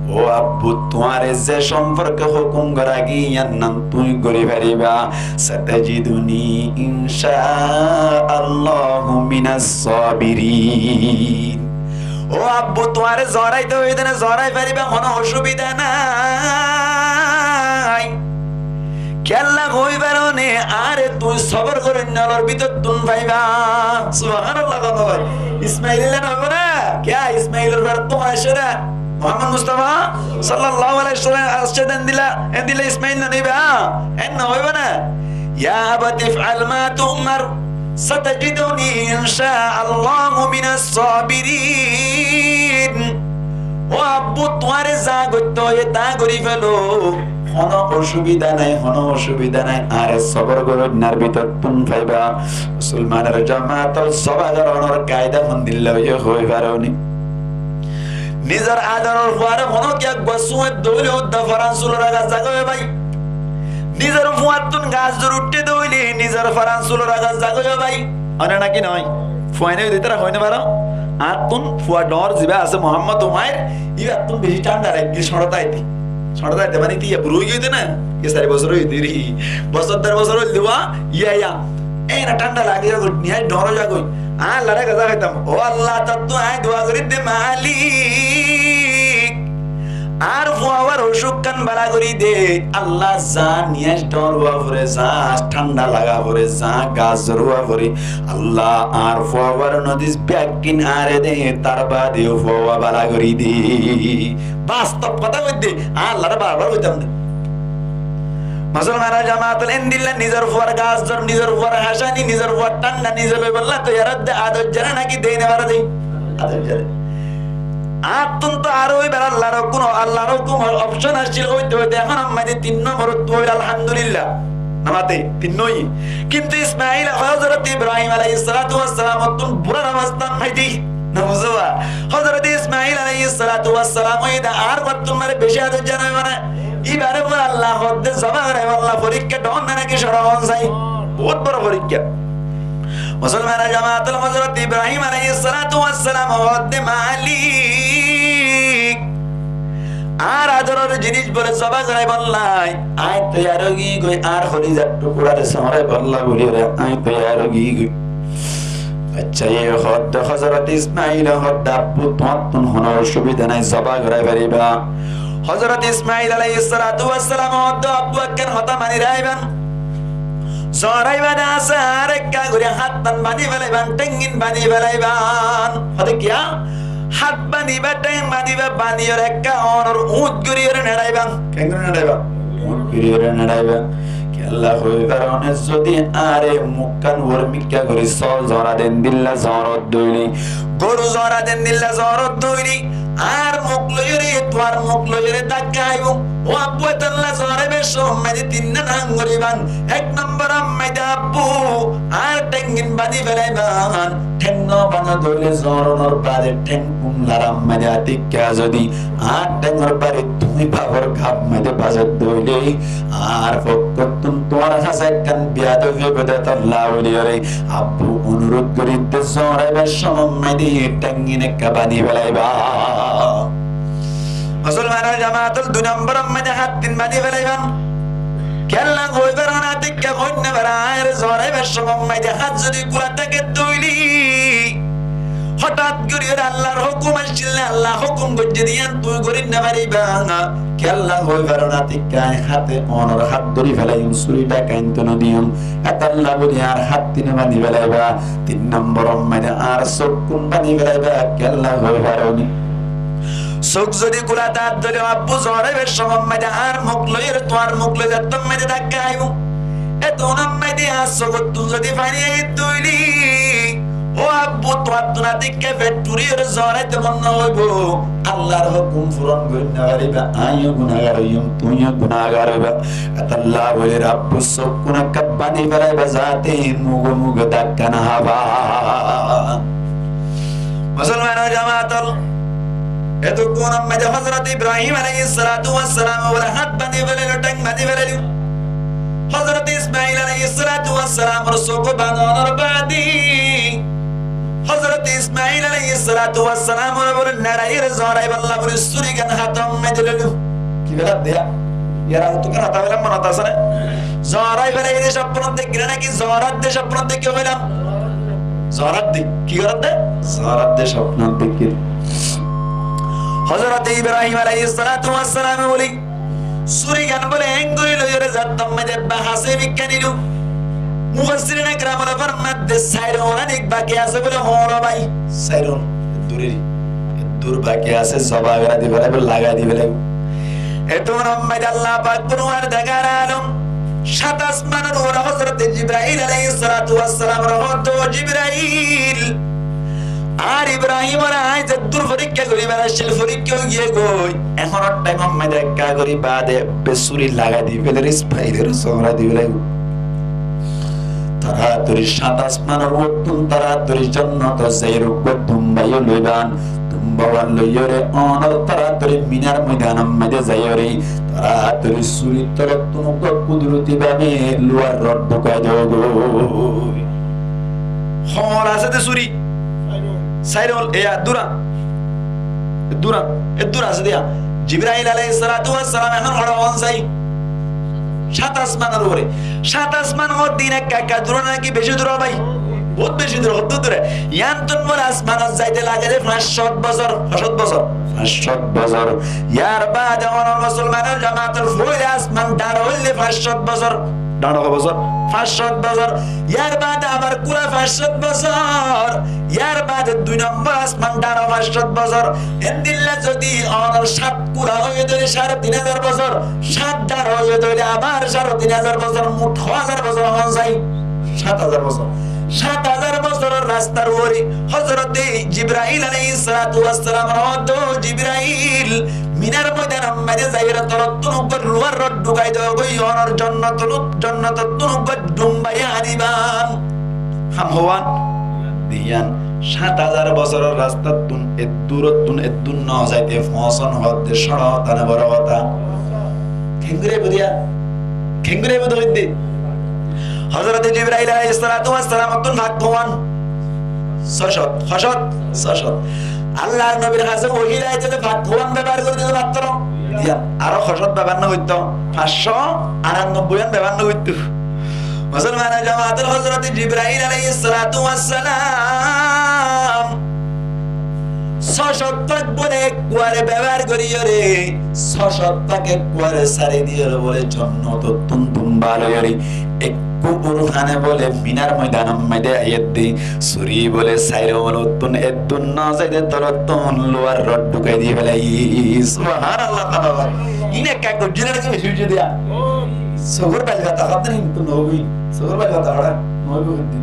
Ó abbu, tuáñre ze somporke hukum gora giyé, yián tuñí gori fariba. ستجدنی ان شاء الله من الصابرین. Ó abbu, tuáñre zoraite hoiye de né, zorai fariba, hono osubida nai. Kiyólla hoi faro né, añáre tuñí sobor goróinna ókkolor bútottún faiba. Subhanallah, hono bái. Ismail illa no hoibo né? Kiyá Ismailor fúattú hon aiccé dé? Muhammad Mustafa sallallahu alaihi wasallam aiccé dé, endilla, endilla Ismail no niba? En no hoibo né? يا أبت افعل ما تؤمر ستجدني إن شاء الله من الصابرين. Ó abbu, tuáñre za goittó hoiyé, ta gorí felo. Hono ocubida nai, hono ocubida nai. Añáre sobor goróinnar bútottún faiba. Musolmanor jamaat ol, sobor gorónor kaida hondilla hoiyé hoi faróni? Nizor adoror fuare hono kiyá gua suñe dóile uddá faran sul raga zagói bái. Nizor fuattún gas zor uiththé dóile nizor faran sul raga zagói bái. Óne naki noó? Fuaine hoide tara hoine baro. Añáttún fua dhoóñr ziba asé Muhammad Umair, ibattún beci thánda lage, cóñçot aite. Cóñçot aite mani tiya buru óigiyoi de na, iye sari bosór óigiyoi de ri. Bosór der bosór óil diba, iya, iya. Ena thánda lage zagói, nihái dhoóñr zagói. Añí Allaré gaza hoitam, ó Allah, tottú añí dua gorí de Malik. Añár fuawar ocúk kán bála gorí de. Allah, za niyác dhoóñr ówa fore, za thánda laga fore, za gas zor ówa fore, Allah, añár fuawar nodis beggín añáre de, tar bade ó fuawa bála gorí de. Bastob hotá hoidde, añí Allaré bar bar hoitam de. Musolmanor jamaat ol, endilla nizor fuar gas zor, nizor fuar háñcani, nizor fuar thánda, nize loibolla toiyar de ador zane naki dei no fare de? Ador zane. Añáttún to aró ibar Allar hókum, Allar hókum or option accíl, óite óite ehón ammá de tin nombor ot óil, alhamdulillah. Namate tin óiye. Kintu Ismail, Hozrot Ibrahim aláihis salatu was salam ottún burar obosta ammá de. No buzó ba? Hozrot Ismail aláihis salatu was salam óiye de añár fuattún mare beci ador zane óibo na? Ibare fore Allah hoódde zoba goráibolla forikká dhoóñr na naki cóñçot sai? Bout boro forikká. Musolmanor jamaat ol, Hozrot Ibrahim aláihis salatu was salam hoódde, Malik, añár adoror zinis bole zoba goráibolla añí toiyar ói giyói, añár holizar thukurare sóñraibolla buli ore añí toiyar ói giyói. Accá, iye hoódde, Hozrot Ismaile hoódde, abbu, tuáñttún hono ocubida nai, zoba gorái fariba. Hozrot Ismail aláihis salatu was salam hoódde, abbu, ekkán hotá mani raiban. Zoraibá de asé, añár ekká gorí háttán bañdí felaiban, thénggin bañdí felaiban. Hoódde kiyá? Háñt bañdíba, théng bañdíba, bañdíyore ekká onor uñth goríyore neçaiba. Keéngori neçaiba? Uñth goríyore neçaiba. Kiyólla hoi faróne, zodi añáre mukkán uormikká gorí sóol zora dendilla zoródde óile, goru zora dendilla zoródde óile, añár muk loiyóre, tuáñr muk loiyóre dakka háibo. Ó abbu, etolla zoraibár cómot maze tinnán ham goríban. Ek nombor ot maze abbu, añár thénggin bañdí felaiban. Théng no bañdó dóile zoronor bade théng kumlar ot maze atikká zodi añár théngor bari tuñí bafor gat maze bazar dóile, añár fokkóttun tuáñr hañsé ekkán biyadobi óibo de, tolla buli ore abbu onurud gorí de, zoraibár cómot maze thénggin ekká bañdí felaiba. Musolmanor jamaat ol, dui nombor ot maze háttin bañdí felaiban. Kiyólla hoi faróne, atikká hoóinno fare, añáre zoraibár cómot maze hát zodi kúla táke dóile, hotát gorí ore Allar hókum accíl de, Allah hókum goijjé de, yían tuñí gorí no faribá. Kiyólla hoi faróne, atikká añí háte onor hát dóri felaiyum, suri dhakaiti no diyum. Etolla buli añár háttin bañdí felaiba. Tin nombor ot maze añár sókkun bañdí felaiba. Kiyólla hoi faróne? Sók zodi kúla táke dóile, abbu, zoraibár cómot maze añár muk loiyóre, tuáñr muk loi zattó maze dakka háibo. Etún ot maze añár sókottun zodi faní aiyé dóile, ó abbu, tuáñttun atikká fet furiyóre zoraité mon no hoibo. Allar hókum furon gorí no faribá. Añíyo gunagar óiyum, tuñíyo gunagar óiba. Etolla buli ore abbu sókkun ekká bañdí felaiba, zate muge muge dakka no hába. Musolmanor jamaat ol, etukkún ot maze Hozrot Ibrahim aláihis salatu was salam bóle hát bañdí felailo, théng bañdí felailo. Hozrot Ismail aláihis salatu was salamor sók bañdonor bade Hozrot Ismail aláihis salatu was salamore bóle neçaiyóre zoraibálla bóle súrigan hátor maze loilo. Ki felar de? Yar age tuáñra hotá hoilam, monot asé né? Zorai felaiyé de cópnot deikké né naki zorar de cópnot deikké hoilam? Zorar de. Ki gorer de? Zorar de cópnot deikké. Hozrot Ibrahim aláihis salatu was salame bóle súrigan bóle héng gorí loiyóre zattó maze ebba hañsé mikká nilo. Mufassirine keram ókkole formar de sair añól anik baki asé bóle, hoóñr bái. Sair añól. Eddur eri. Eddur baki asé, zoba gorá di felaibo, lagai di felaibo. Etún ot maze Allah pak kuruar degar alom. Sát asmanor uore Hozrote Jib- Jibrail alaihissalatu wassalamore hoódde, "Ó Jibrail, añár Ibrahimore añí zeddúr forikká goríbar accíl, forikká ói giyé goi. Ehónor thaimor maze ekka gorí baade ebbé súri lagai di félaiyóre, Ismailore zobá di félaiyum. Toratori sát asmanor uottún toratori jonnotot zaiyóre uggwá dumba yó loiban." Dumba uán loiyóre ónor toratori Minar moidanor maze zaiyóre toratori súrir tolottún uggwá kuduroti bábe luar rod dhukai dogói. Hoón asé de súri? Sairol, eya, dura. Dura, e dura asé de ya. Jibrail alaihissalatu wassalam ehón hoçé hoón sai? Sát asmanor uore. Sát asman hoódde ekka ekka dura naki beci dura bái? Bout beci dura, hoddúr dura? Yiántun bóle asmanot zaite lage de fañs cót bosór. Hó cót bosór? Fañs cót bosór. Yar baade ónor musolmanor jamaat ol, foila asman dhañr óile fañs cót bosór. Dhañr hó bosór? Fañs cót bosór. Yar baade abar kúla fañs cót bosór. Yar baade dui nombor asman dhañr fañs cót bosór. Endilla zodi ónor sát kúla óiye dóile sáre tin házar bosór, sát dhañr óiye dóile abar sáre tin házar bosór, mut hó házar bosór hoón sai? Sát házar bosór. Sát házar bosóror rastar uore Hozrote Jibrail alaihissalatu wassalamore hoódde, "Ó Jibrail, Minar moidanor maze zaiyóre tolottún uggwá luar rod dhukai dogói, ónor jonnotot, jonnotottún uggwá dumba yó aniban." Ham hoón? Diyan. Sát házar bosóror rastattún eddurottún eddúr no zaite foóñson hoódde cóñço hotá né boro hotá? Kengori aibó diya? Kengori aibó de hoidde? Hozrote Jibrail alaihissalatu wassalamottún fak hoón? Só cót. Hó cót? Só cót. Allar nobir hañsé wohi aité de fak hoón bebohár gorí dito fattó? Diyan. Aró hó cót bebohár no goittó? Fañs cót añçanobboi án bebohár no goittó? Musolmanor jamaat ol, Hozrote Jibrail alaihissalatu wassalam só cót fak bóle ekkuare bebohár goríyore, só cót fak ekkuare sári diyóre bóle jonnotottún dumba loiyóre ekku urfane bóle Minar moidanor maze aiyédde, súri bóle sair ulottún eddúr no zaite tolottún luar rod dhukai di félaiye. Subhanallah, subhanallah. Iín ekka goijjé né beci goijjé diya? Sogór bail fata hoódde hín to no óibo. Sogór bail fata hoódde no óibo hoódde.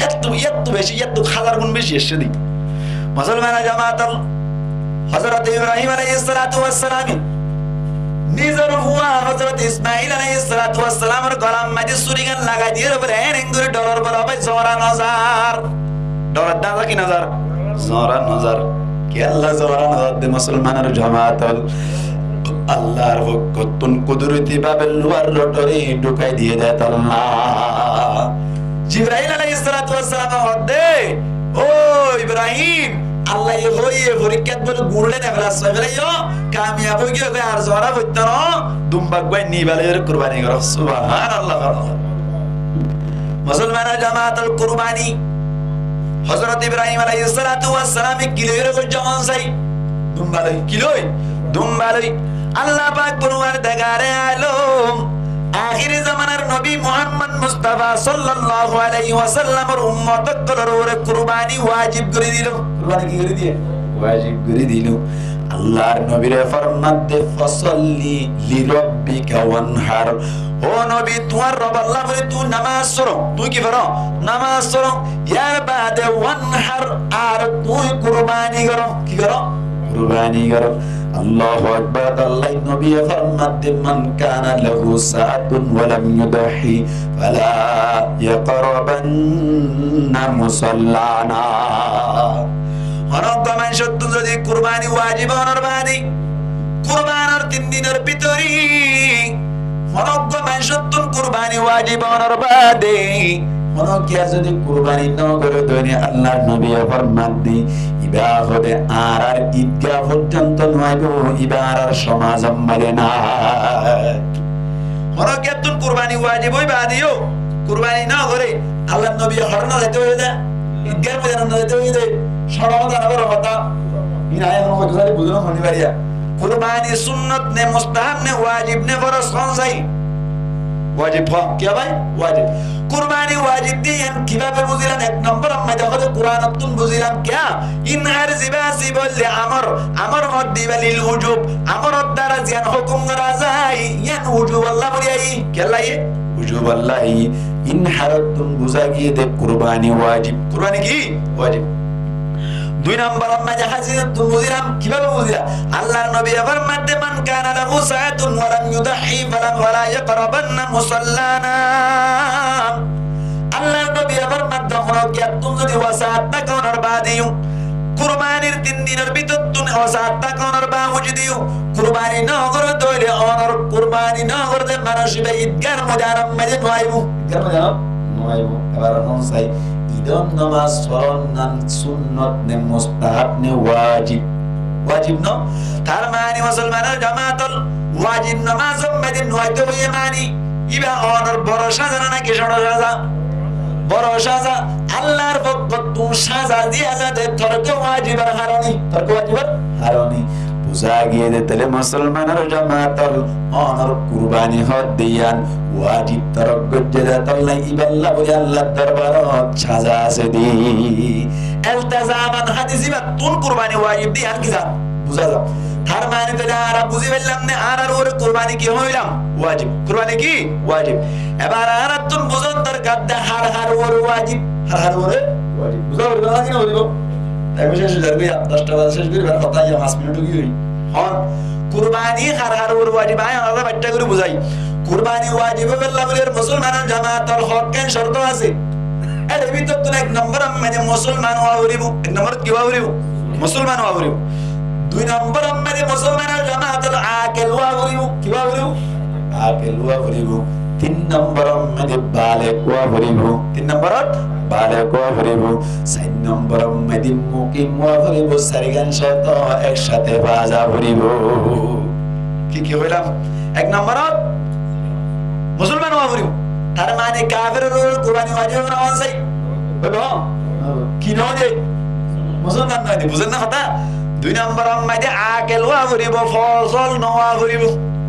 Ettu, ettu beci, ettu házar gún beci aiccé de. Musolmanor jamaat ol, Hozrote Ibrahim alaihissalatu wassalame nizor fua Hozrote Ismail alaihissalatu wassalamor golar maze súrigan lagai diyóre bóle, en en gorí dholor bóle, bái, zora no zar. Dholor dá ki no zar? Zora no zar. Kiyólla zora no zar de musolmanor jamaat ol? Allar fokkottún kuduroti bábe luar rodore dhukai diye de Allah. Jibrail alaihissalatu wassalame hoódde, "Ó Ibrahim, Allaye hoiye forikkat bóle gul ore ne felas fai félaiyo, kamiyab ói giyói, ar zora foittó no, dumba uggwá ni félaiyoré kurbani goró." Subhanallah. Musolmanor jamaat ol, kurbani Hozrote Ibrahim alaihissalatu wassalame ki loiyóre goijjé hoón sai? Dumba loi. Ki loi? Dumba loi. Allah pak Porwardegare alom ahiri zomanar nobi Muhammod Mustafa sallallahu alaihi wasallamor ummot ókkolor uore kurbani wajib gorí dilo. Kurbani ki gorí diye? Wajib gorí dilo. Allar nobire formadde, "Fasalli lirabbika wanhar." Ó nobi, tuáñr Robolla buli tuñí namaz foro. Tuñí ki foro? Namaz foro. Yar baade wanhar, ar tuñí kurbani goró. Ki goró? Kurbani goró. Allahu Akbar. Allar nobiye formadde, "Man kana lahu sa'atun wa lam yudahhi fala yaqrabanna musallana." Honó uggwá maincóttun zodi kurbani wajib ónor baade, kurbanor tin dinor bútore honó uggwá maincóttun kurbani wajib ónor baade honó kiyé zodi kurbani no goré de óile, Allar nobiye formadde, ibá hoóde añárar idga forzonto no aibo, ibá añárar somazor maze nai. Honó kiyóttun kurbani wajib ói baade yó kurbani no goré, Allar nobiye hoçé no zaito hoiyé de? Idgar moidanot no zaito hoiyé de. Cóñço hotá né boro hotá? Iín añí ehón hoito sari, buzí no honí fariya. Kurbani sunnot né, mustahab né, wajib né, foroz, hoón sai? Wajib. Hoó, kiyá bái? Wajib. Kurbani wajib de yián kibábe buzilam? Ek nombor, añára de Kuranottún buzilam. Kiyá? In ar zibá asé bóle amor, amor hoódde ibá lil wujub, amoror duara ziyán hókum gorá za, yián wujubolla foriyé. Kiyólla? Wujuballahi, in hadisottún buzá giyé de kurbani wajib. Kurbani ki? Wajib. Dui nombor ot maze hadisottún buzílam, kibábe buzílam? Allar nobiye formaidde, "Man kana lahu sa'atun wa lam yudahhi falan, fala yaqrabanna musallana." Allar nobiye formaidde, hono kiyóttún zodi uwá sa'at táke onor baade yó, kurbanir tin dinor bútottún uwá sa'at táke onor baade yó, kurbani no goré de óile, onor kurbani no goré de manúic íba idgar moidanor maze no aibó. Idgar moidanot no aibó. Ebar hon sai, Idor nomaz foron nan sunnot ne, mustahab ne, wajib? Wajib no? Tar mani musolmanor jamaat ol, wajib nomazor maze no aito hoiye mani, íba onor boro saza na naki cóto saza? Boro saza. Allar fokkottún saza diya za de torke wajibor harone. Torke wajibor harone. Buzá giyé de tóile musolmanor jamaat ol, onor kurbani hoó de yián wajib torok goijjé de, tolla íballa buli Allar dorbarot saza asé de. Iltizaman hadis íbattún kurbani wajib de yián ki za? Buzá za. Tar mani tóile añára buzí faillam ne, añárar uore kurbani ki hoilam? Wajib. Kurbani ki? Wajib. Ebar añárattún buzón dorkar de har har uore wajib. Har har uore wajib. Buzá foribo naki no foribo? Taim céc ói zargói, doc ta baze céc gorí, ebar hotá aijja fañs minit ói giyói. Hon, kurbani har har uore wajib, añí añára baittá gorí buzái. Kurbani wajib óibolla buli musolmanor jamaat ol hokkán córto asé. Ere bútottún ek nombor ot maze musolman ówa foribo. Ek nombor ot ki ówa foribo? Musolman ówa foribo. Dui nombor ot maze musolmanor jamaat ol akel ówa foribo. Ki ówa foribo? Akel ówa foribo. Tin nombor ot maze baleg ówa foribo. Tin nombor ot baleg ówa foribo. Sair nombor ot maze mukim ówa foribo. Sairgán córto ek sáte faza foribo. Ki ki hoilam? Ek nombor ot musolman ówa foribo. Tar mani kaferor uore kurbani wajib óibo na hon sai? Óibo? Ki no de? Musolman no de, buzón na hotá? Dui nombor ot maze akel ówa foribo, fosol no ówa foribo.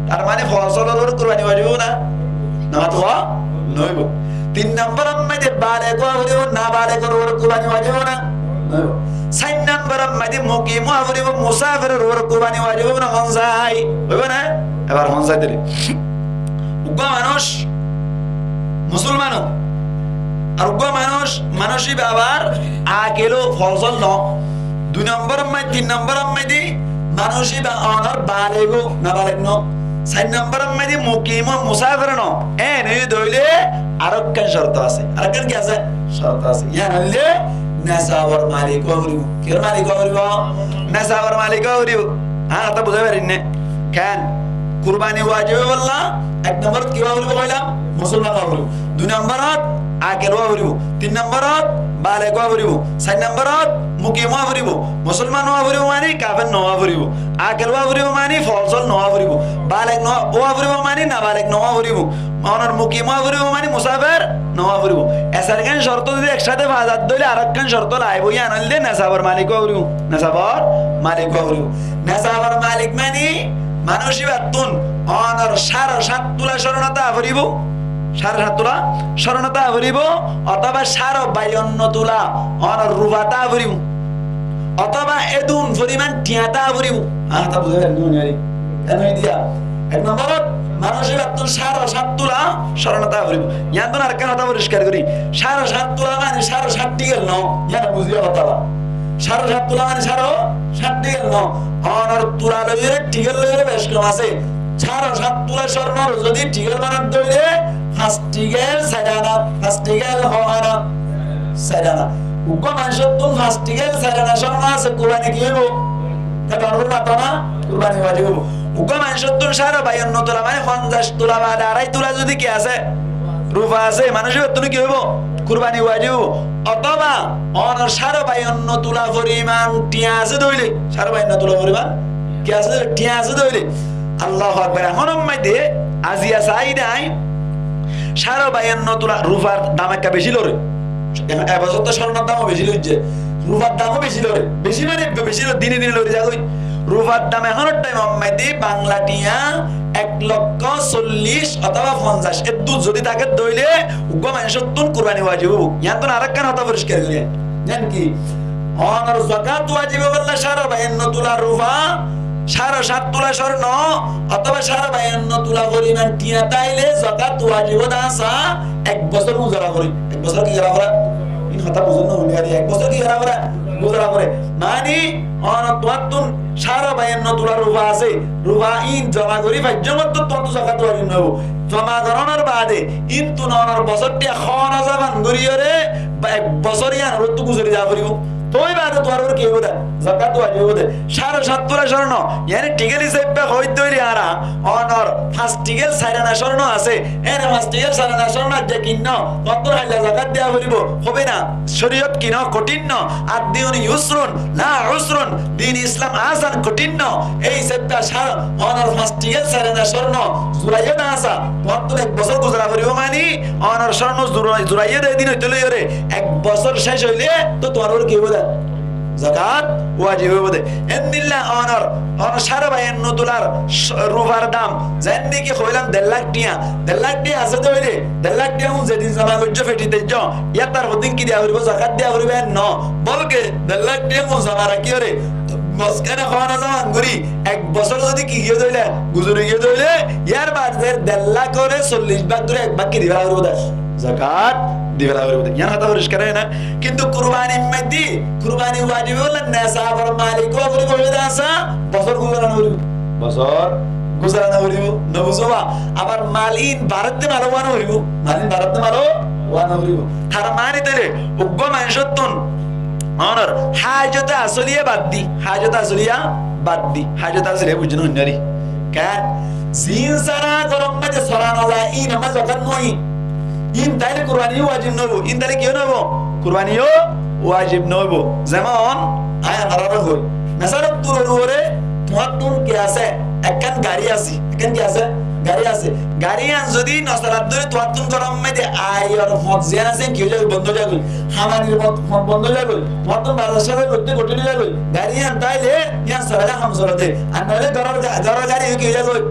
Tar mani fosolor uore kurbani wajib óibo na? No, to ówa no óibo. Tin nombor ot maze baleg ówa foribo, nabalegor uore kurbani wajib óibo na? No óibo. Sair nombor ot maze mukim ówa foribo, musaferor uore kurbani wajib óibo na hon sai? Óibo na? Ebar hon sai tóile? Uggwá manúic musolman ó, ar uggwá manúic, manúic íba abar akel ó, fosol no. Dui nombor ot maze, tin nombor ot maze manúic íba onor baleg ó, nabaleg no. Sair nombor ot maze mukim ó, musafer no. En óiye de óile arekkán córto asé. Arekkán ki asé? Córto asé. Yián óilde nesabor malik ówa foribo. Kiyór malik ówa foribo? Nesabor malik ówa foribo. Há, hotá buzái farir né? Ken? Kurbani wajib óibolla ek nombor ot ki ówa foribo hoilam? Musolman ówa foribo. Dui nombor ot akel ówa foribo. Tin nombor ot baleg ówa foribo. Sair nombor ot mukim ówa foribo. Musolman ówa foribo mani kafer no ówa foribo. Akel ówa foribo mani fosol no ówa foribo. Baleg no ówa foribo mani nabaleg no ówa foribo. Onor mukim ówa foribo mani musafer no ówa foribo. E sairgán córto zodi ek sáte faza de óile arekkán córto laibo, yián óilde nesabor malik ówa foribo. Nesabor malik ówa foribo. Nesabor malik mani manúic íbattún onor sáre sát tula córno táa foribo, sáre sát tula córno táa foribo, otóba sáre bayanno tula onor rufa táa foribo, otóba edún foriman thiañ táa foribo. Añí hotá buzái farir né? Ken óiye de? Ek nombor ot manúic íbattún sáre sát tula córno táa foribo. Yiántun arekkán hotá foriskar gorí, sáre sát tula mani sáre sát thigel no, yián buzíyo hotá ba. Sáre sát tula mani sáre sát thigel no. Onor tula loiyóre thigel loiyóre bec kom asé. Sáre sát tula córnore zodi thigel banai de óile fañs thigel sair ana, fañs thigel ho ana, sair ana. Uggwá manúicottún fañs thigel sair ana córno asé, kurbani ki óibo? Te barur mato na, kurbani wajib óibo. Uggwá manúicottún sáre bayanno tula mani fonzaic tula baade arai tula zodi ki asé? Rufa asé, manúic íbattún ki óibo? Kurbani wajib óibo. Otóba onor sáre bayanno tula foriman thiañ asé de óile, sáre bayanno tula foriman ki asé de óile, thiañ asé de óile. Allahu Akbar. Ehón ot maze aziya sai de añí sáre bayanno tula rufar dam ekka beci lore. E bosór to córnor dam ó beci loijje. Rufar dam ó beci lore. Beci mani beci lore, dine dine lori zagói. Rufar dam ehónor thaim ot maze Bangla thiañ ek lokko sollic otóba fonzaic eddur zodi táke de óile uggwá manúicottún kurbani wajib óibo. Yiántun arekkán hotá foriskar gorí. Yián ki? Onor zakat wajib óibolla sáre bayanno tula rufa Sáre sát tula córno otóba sáre bayanno tula foriman thiañ táile zakat wajib ó de asé, ek bosór guzara foré. Ek bosór ki guzara foré? In hotá buzón né, húni ar ek bosór ki guzara foré? Guzara foré. Mani, ónor tuáñttún sáre bayanno tula rufa asé, rufa in zoma gorí faijjó mottor tuáñttú zakat wajib no óibo. Zoma gorónor baade, íntun ónor bosór thiañ hó no zaman goríyoré, ba ek bosór yíanor uottú guzori za foribó. Toi baade tuáñr uore ki óibo de? Zakat wajib óibo de. Sáre sát tula córno, yáni thíkel hísabe hoóidde óile añára, ónor fañs thíkel sair ana córno asé, ene fañs thíkel sair ana córno aijja kinno, tuáñttún hailla zakat diya foribó, hoibo na, córiyot ki no, kothín no, ad-dinu yusrun, la usrun, din Islam asan, kothín no, ei hísabe sáre, ónor fañs thíkel sair ana córno, zuraiyó de asé, tuáñttún ek bosór guzara foribó mani, ónor córno zura-, zuraiyó de din óite loiyoré, ek bosór céc óile, to tuáñr uore ki óibo de? Zakat wajib óibo de. Endilla ónor, ónor sáre bayanno tular sh-, rufar dam, zeén niki hoilam der lak thiañ, der lak thiañ asé de óile, der lak thiañ un zedin zoma goijjó, feti toijjó, yían tar fottín ki diya foribó? Zakat diya foribó, en no. Bolke der lak thiañ un zoma rakíyoré, mozkane hó no zaman gorí, ek bosór zodi ki giyé de óile, guzori giyé de óile, yar baade der lakóre sollic bák gorí ek bák ki di fela foribó de? Zakat di fela foribó de. Yían hotá foriskar óiye na? Kintu kurbanir maze, kurbani wajib óile nesabor malik ówa foribó, hoiye de asé, bosór guzara no foribó. Bosór guzara no foribó, no buzó ba? Abar mal in barottú mal ówa no foribó. Mal in barottú mal ówa no foribó. Tar mani tóile, uggwá manúcottún, ónor, hájote asoliya bad di, hájote asoliya bad di, hájote asoliya buzó né, húni ar. Ken? Zin sára góror maze sora no za, in amar zakat no. In táile kurbani yó wajib no óibo, in táile ki yó no óibo? Kurbani yó wajib no óibo. Zemon, añí añárare hoi, mesalot turor uore tuáñttún ki asé? Ekkán gari asé, ekkán ki asé? Gari asé. Gari yían zodi no solat dóri tuáñttún góror maze ayor fot ziyán asé, ki ói zagói? Bondó ói zagói. Hamanir fot, fot bondó ói zagói. Tuáñttún bazar sazar goitté kothín ói zagói. Gari yían táile, yían solaile ham sole de. Ar noóile góror ga-, góror gari ki ói zagói?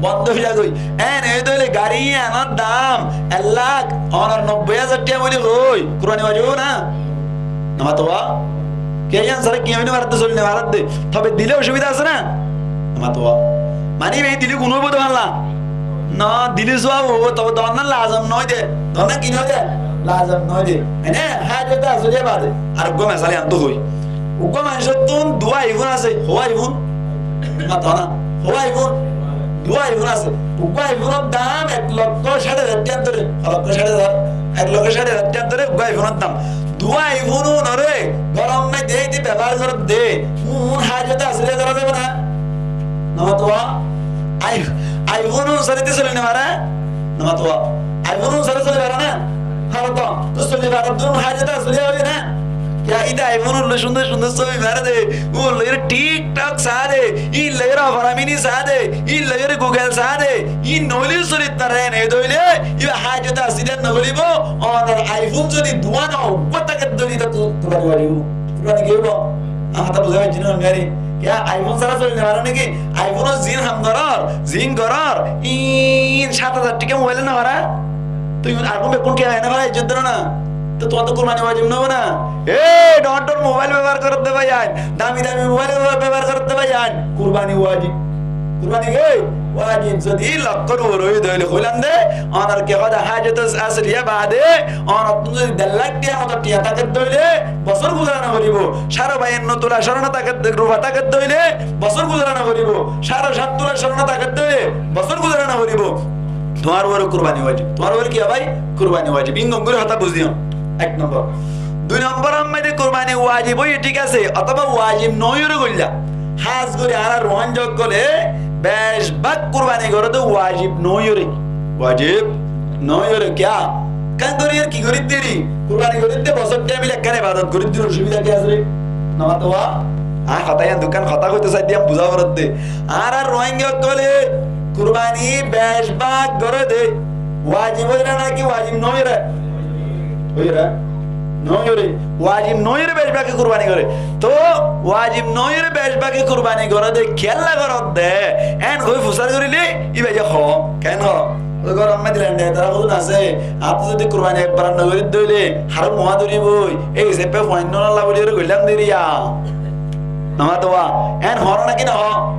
Bondó ói zagói. Ene ói de óile gari yíanor dam ek lak, ónor, nobboi házar thiañ buli hoi, kurbani wajib óibo na? No mato ba? Kiyá, yían sára ki amí no farar de, soli no farar de. Tobe dile osubida asé na? No mato ba? Mani, iba dile guná óibo de falla? No, dile suwab óibo, tobe doonnan lazem no de. Doonnan ki no de? Lazem no de. Ene, hájote asoliya bade. Ar uggwá mesal yíantu hoi. Uggwá manúcottún duwá iPhone asé, hoó iPhone? Mato na. Hoó iPhone? Duwá iPhone asé. Uggwá iPhone or dam ek lokko cári házar thiañ dóre. Ho lokko cári házar? Ek lokko cári házar thiañ dóre uggwá iPhone or dam. Duwá iPhone unore góror maze de, de bebohar gorer de, un hájote asoliya zana zaibo na? No mato ba? Ai-, iPhone un sára de soli no fare? No mato ba? iPhone un sára soli fare na? Fare to. To soli fare de, un hájote asoliya óiye na? Kiyá, ite iPhone ot loi cúndor cúndor sóbi mare de, ot loi TikTok saá de, ín loi Opera Mini saá de, ín loi Google saá de, ín no óile soli no fare, ene de óile, iba hájote asoliya no foribo, ónor iPhone zodi duwá no, uggwá táke de óile, íta tu-, tuáñr wajib. Kurbani ki óibo? Añár hotá buzá faijjó né, hon gari? Kiyá, iPhone sára soli no fare naki? iPhone ot zin ham gorór, zin gorór, ín sát házar thiañ mobile no fare? Tui ar gún bekkún thiañ ene fare, izzot dóro na? To tuáñr to kurbani wajib no óibo na? Ei, dhoóñr dhoóñr mobile bebohar goródde bái ain, dami dami mobile bebohar goródde bái ain, kurbani wajib. Kurbani ki? Wajib. Zodi lokkór uore óiye de óile hoilam de, ónor ki hoó de hájote asoliya bade, ónottún zodi der lak thiañ moto thiañ táke de óile, bosór guzara no foribo. Sáre bayanno tula córno táke de, rufa táke de óile, bosór guzara no foribo. Sáre sát tula córno táke de óile, bosór guzara no foribo. Tuáñr uore kurbani wajib. Tuáñr uore ki bái? Kurbani wajib. Ín gom gorí hotá buzíyo. Ek nombor. Dui nombor or maze kurbani wajib óiye, thík asé, otóba wajib no óiyore goillá. Hás gorí añára Ruáingga ókkole bec bák kurbani goré de wajib no óiyore. Wajib no óiyore. Kiyá? Kán gorí ar ki gorí de ri? Kurbani gorí de, bosór thiañ mili ekkán ebadot gorí de, osubida ki asé? No mato ba? Añí hotá yían dukkán hotá hoito sai de, yían buzá forot de. Añára Ruáingga ókkole kurbani bec bák goré de wajib óiyore naki wajib no óiyore? Óiyore. No óiyore. Wajib no óiyore bec báke kurbani goré. To wajib no óiyore bec báke kurbani goré de kiyólla goré de? En hoi fusár goríle íbaye hoó. Ken hoó? Oi góror maze dilen de, tará hodún asé, añáttu zodi kurbani ekbar no gorí de óile, haram muá dóribo, ei hísabe fuain no nolla buli goillám de ri yá. No mato ba? En hoó naki no hoó?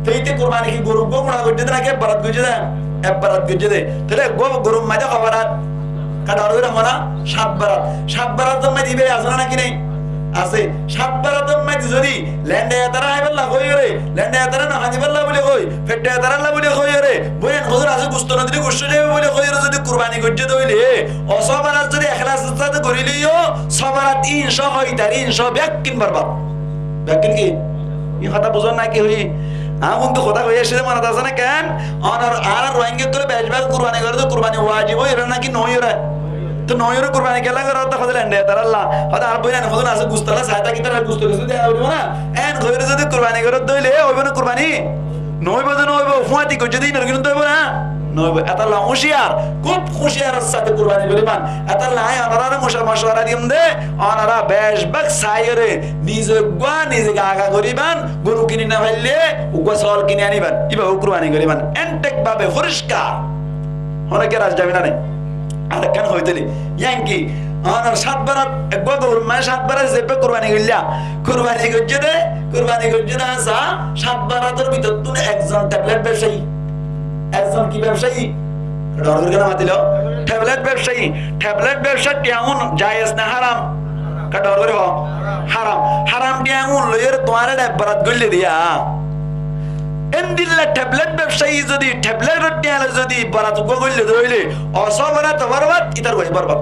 Te íte kurbani ki goru uggúa gura goijjé dé naki ek barat goijjé dé? Ek barat goijjé dé. Tóile uggúa gorur maze ho barat? Ká dhoóñr gorí hoó na? Sát barat. Sát barator maze ibá asé né naki nái? Asé. Sát barator maze zodi lendha etará háibolla hoiyóre, lendha etará no háibolla buli hoi, feththa etará bolla buli hoiyóre, bóin fuzur asé gusto no dile gusto zaibo buli hoiyóre zodi kurbani goijjé dé óile, ó só barat zodi eklasor sáte gorí loiyo, só barat ín só hoi tar ín só bekkín borbad. Bekkín ki? Ín hotá buzón naki hoi? Añí kintu hotá hoi aiccí dé monot asé né ken? Onor, añára Ruáingga ókkole beci bák kurbani goré dé, kurbani wajib óiyoré naki no óiyoré? Te no óiyoré kurbani kiyólla goró dé, hode lendha etará lla. Hode añár bóin fuzur asé gusto lla sai táki, tará gusto kessú diya no foribó na? Én hoiyóre zodi kurbani goró dé óile, óibo né kurbani? No óibo dé no óibo, fúañti goijjé dé ínor kintu óibo na? No óibo. Etálla úciyar, kúb úciyaror sáte kurbani goríban. Etálla añí onoráre moca-, mocuwara diyum dé, onora beci bák saiyóre nize uggúa nize gaga goríban, goru kini no faille uggúa sóol kini aníban, íba ó kurbani goríban. Enthek bábe foriskar. Honó ki ras zabi na nái? Arekkán hoi tóile, yían ki? Onor sát barat, eggúa gorur maze sát barat zeibá kurbani goillá, kurbani goijjé dé, kurbani goijjé dé asé, sát barator bútottún ekzon thablet bebsayi. Ekzon ki bebsayi? Dhoóñr gorí kiyólla matilo? Thablet bebsayi. Thablet bebsar thiañ gún jayes né háram? Ká dhoóñr gorí hoó? Háram. Háram thiañ gún loiyóre tuáñre ek barat goillé dé yá. Endilla thablet bebsayi zodi thabletor thiañ loi zodi barat uggúa goillé dé óile, ó só barat borbad, ítar wajib borbad.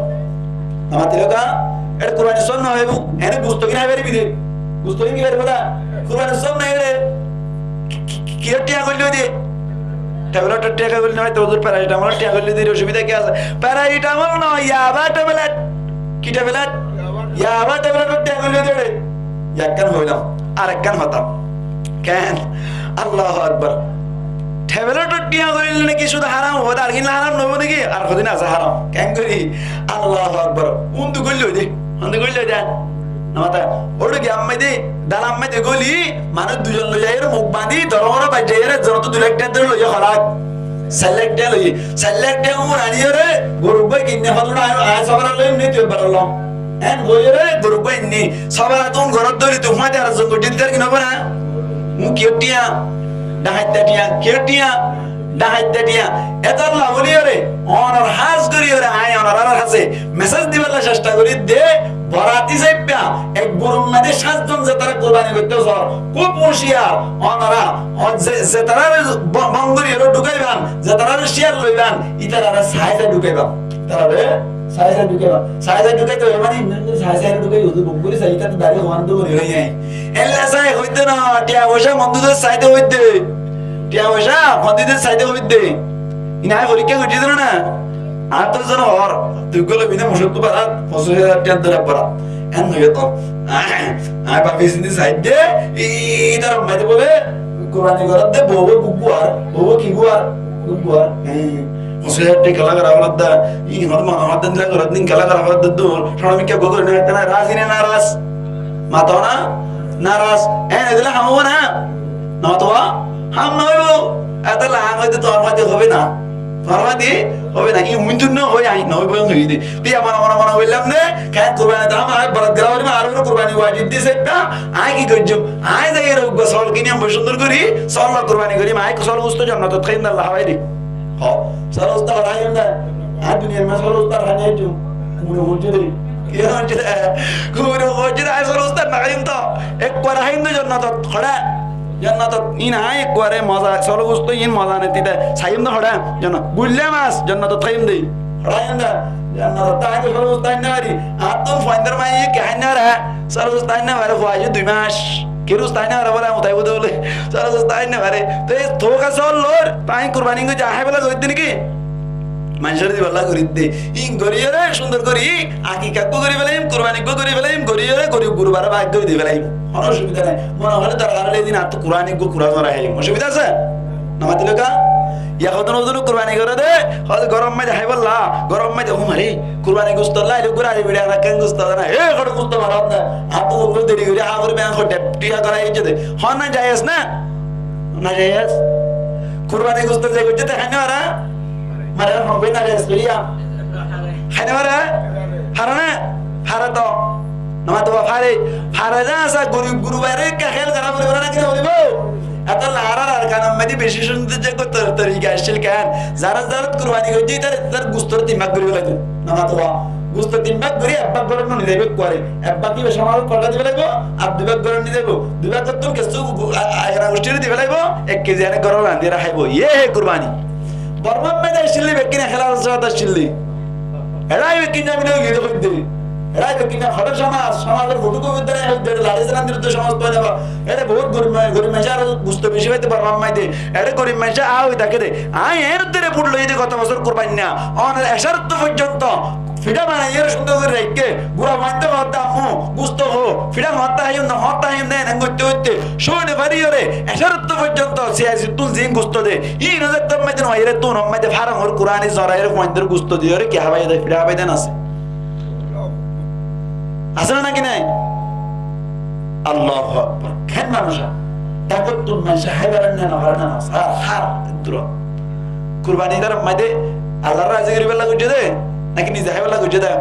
No matilo ká? Ére kurbanir sóob no óibo, ene gusto gín hái faribí dé. Gusto gín ki faribó dé? Kurbanir sóob no óile ki, ki, ki, kiyór thiañ goillé dé? Thabletor thiañ goillé dé, huzur, paracetamolor thiañ goillé dé, ocubida ki asé? Paracetamol no, yaba thablet. Ki thablet? Yaba thabletor thiañ goillé dé. Ekkán hoilam, arekkán hotá. Ken? Allahu Akbar. Thabletor thiañ goillé naki cúdu háram óibo dé, ar kintu háram no óibo naki? Ar hodin asé háram. Ken gorí? Allahu Akbar. Undu goillé dé. Undu goillé dé. Namata, óre ki ammá dé, dal ammá dé goli, manúic dui zon loi zaiyóre muk bañdí, dóro dóro bañdí zaiyóre, ekzonottu dui lak thiañ dóri loiyé, hoó lak? Sair lak thiañ loiyé. Sair lak thiañ gún aníyoré, goru uggúa kinné hoódde, añí, añí só barat loiyum né, tui ek barat lo. Eén hoiyóre, goru uggúa ainné. Só barat tún gorát dóri tui fúañti ar zon goijjé dé, tar ki no óibo na? Muk kiyór thiañ? Dhahaittar thiañ. Kiyór thiañ? Dhahaittar thiañ. Etólla bóliyoré, onor hás goríyoré, añí onorar hásé mesej dibálla cesta gorí dé, borat hísabe ek gurur maze sát zon zetará kurbani goittó sóo, kúb uciyar, onora, o, ze-, zetará bo-, bon goríyoré dhukaiban, zetará ciyar loiban, ítararé sai sai dhukaiban. Ítararé sai sai dhukaiban. Sai sai dhukaito óibo mane, sai sai dhukai, huzur, bon gorí sai, ítar to dari hoán to gorí hoi nai. Ella sai hoitó na, thiañ foicá mondú dé saité hoitó. Thiañ foicá, hondi de saide hoibidde. Ine añí forikká goijjí de na? Añáttu zon hoór, tui gólobine mucóttu barat, foñsíc házar thiañ dóri barat. Eén hoiyé to. Añí bafi sindi saidde, i-, itar ammá de bóle, kurbani goródde, bouwe gugguar, bouwe ki guar? Gugguar. Hé, foñsíc házar thiañ kiyólla gorá foredde, i hon mone hoódde, endilla goródde, kiyólla gorá foredde, dur, cómot mikká gugguar, ine hete na, ras ine na ras. Mato na? Naras. Eén edilla ham óibo na? Nomato ba? Ham no óibo. Etolla añí hoiyé de tuáñr fúañti hoibo na. Tuáñr fúañti hoibo na. Ki muintun no hoi, añí no óibo hoiyé de. Tui mone mone mone goillám de, kiyá kurbani de ham añí barat gera hoibo, ar kurbani wajib de setta, añí ki goijjum? Añí zaiyóre uggwá sóol kini añbó cúndor gorí, sóol loi kurbani gorí, añí sóol gusto jonnotot háiyum de Allah hábai de. Ho, sóol gusto háiyum de. Añí duniyar maze sóol gusto hái no faijjum. Mone hoijjé de. Ki hoijjé de? Mone hoijjé de, añí sóol gusto no háiyum to. Ekkuwar háiyum de jonnotot, hoçé? Jonnotot, iín añí ekkuware moza, sóol gusto iín moza neti de. Háiyum de hoçé? Jonnot-, guilla mas, jonnotot háiyum de. Hoçé háiyum de? Jonnotot, añí sóol gusto hái no fari. Añáttu fuaindór maiyé ki hái no fare? Sóol gusto hái no fare, fuaye dui mas. Ki gusto hái no fare bóle, añí utaibo de bóle. Sóol gusto hái no fare. Te, tuáñr sóol loi, te añí kurbani goijjé, añí háibolla goijjí niki? Maincóre dibálla gorí de. Iín goríyore, cúndor gorí, akika uggwá gorí felaiyum, kurbani uggwá gorí felaiyum, goríyore, gorí gurubare bák gorí di felaiyum. Hono ocubida nai. Mone hoile dorkar óile edin añáttu kurbani uggwá gura zora háiyum. Ocubida asé? Nomatiló ká? Yá hodún hodún kurbani goré de, hodún gorom maze háibolla, gorom maze, ó mare, kurbani gusto lai, ilo gura di bida, ana ken gusto na, e, hoçé gusto marat na, añáttu uggwá deri gorí, há gorí, beyan hoó de, tiya gora óiye de. Hon na jayez na? Na jayez. Kurbani gusto ze goijjé de hái no fare? Mare, hon goi na jayez goijjé. Hái no fare? Fare na? Fare to. Nomato ba fare. Fare de asé, gurib gurubare ekka héyal gora foribo na, naki no foribo? Etólla añárar Arkanor maze beci cúndor tor-, torika accíl keén? Zará zará kurbani goijjé, ítarar, ítarar gustor tin bák gorí félaibo. Nomatuwa, gustor tin bák gorí ek bák górot nizaibo ekkuare. Ek bák íba somajot fáñti di félaibo, ar dui bák górot nizaibo. Dui bákottún kessú gu-, a-, a-, aigana gustíre di félaibo, ek kezi ene górot rañdí ere háibo. Yé hé kurbani. Bormar maze accíl bekkín eklas accíl. Eçé bekkín zamina ói giyé de hoidde. Eçé bekkín hoçé somaj, somajor fotókofi dóri hoidde, lari salan dóri somaj toile ba. Eçé bout gorib ma-, gorib maincé aró gusto beci faito Bormar maze. Eçé gorib maincé aá ói táke de. Añí eçé dóri bút loi de goto bosór kurbani na. Ónor ecár ottu foijjonto fiçá banaiyóre cúndor gorí raikké. Gura fuain de hoódde ammú, gusto hó, fiçá hoóñtte háiyum na, hoóñtte háiyum na, eén goitte goitte, cói no fariyóre, ecár ottu foijjonto siyasittún ziín gusto de, íin ó zettót maze no aiyóre, tún ó maze farongor kurani zoraiyóre, fuaindóre gusto diyóre, ki hábai de, fiçá hábai de no asé? Asé né náki nái? Allahu Akbar. Keén manúic? Takottún maincé háibar né no fare né no asé? Hár, hár, duro. Kurbani ítarar maze Allar razi goríballa goijjé de, náki nize háiballa goijjé de?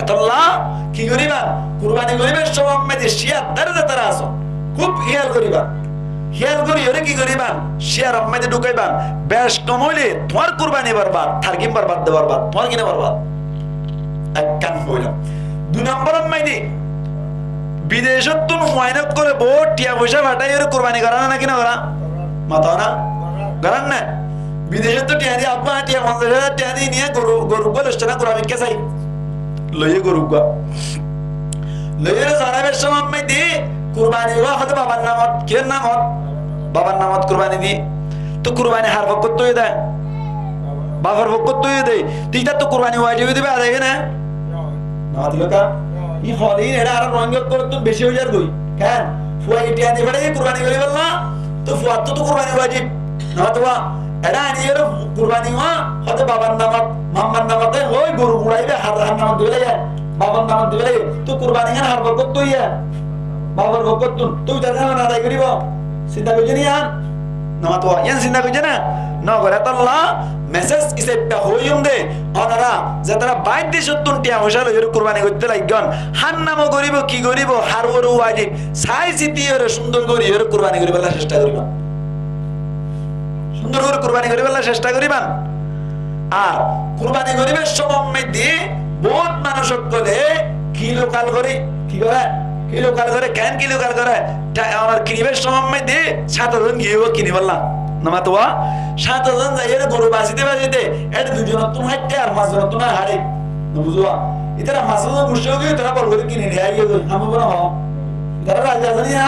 Etólla ki goríban? Kurbani goríbar somot maze cíyar dóri zetará asó, kúb hiyal goríban. Hiyal goríyore ki goríban? Cíyaror maze dhukaiban. Bec kom óile tuáñr kurbani borbad, targín borbad de borbad, tuáñr gíne borbad. Ekkán hoilam. Dui nombor maze, bidecottún fuain ókkole bout thiañ foicá fathái ore kurbani gorá né náki no gorá? Mató na? Gorá né? Bidecottú thiañ di, abbá thiañ, fonzaic házar thiañ di niya goru, goru uggúa loiccó na, goru ami kessú sai. Loiyé goru uggúa. Loiyóre zoraibar somot maze kurbani uggúa hoó de babar namot, kiyór namot? Babar namot kurbani di. Toh kurbani har fokkóttu óiye de? Bafor fokkóttu óiye de. Toh ítattú kurbani wajib ói dibo, adai óiye né? No dibo ká? Í hoilé eçé aró Rohingya ókkolottú beci ói zargói. Keén? Fuaye thiañ di fathaiye kurbani goríballa, toh fuattú toh kurbani wajib. No dibo. Eçé aníyore kurbani uggúa hoó de babar namot, mammar namot, ói goru guraiba, har, har namot di félaiye, babar namot di félaiye. Toh kurbani gán har fokkóttu óiye? Bafor fokkóttun. Toh ítar gán adai goríbo? Sinta goijjó né yián? No mató, yián sinta goijjó né? No goré. Etólla mesej isaibbá hoiyum de, onora zetará bair decottún thiañ foicá loiyóre kurbani goitté laiggón, hár namot goríbo, ki goríbo, hár uore wajib, sai sitiyóre cúndor goríyore kurbani goríballa cesta goríban. Cúndor gorí kurbani goríballa cesta goríban. Ar kurbani goríbar somot maze bout manúic ókkole kilokal goré, ki goré? Kilokal goré. Keén kilokal goré? Tha-, onor kinibar somot maze sáto zon giyé kiniballa. No mató? Sáto zon zaiyóre goru basite basite, eçé dui zonottún háitte ar fañs zonottún ar háre. No buzó? Ítara fañs zon guccí ói giyé, ítara bol gorí kini loi aiyé goi, ham óibo né no? Ítara razi asé né?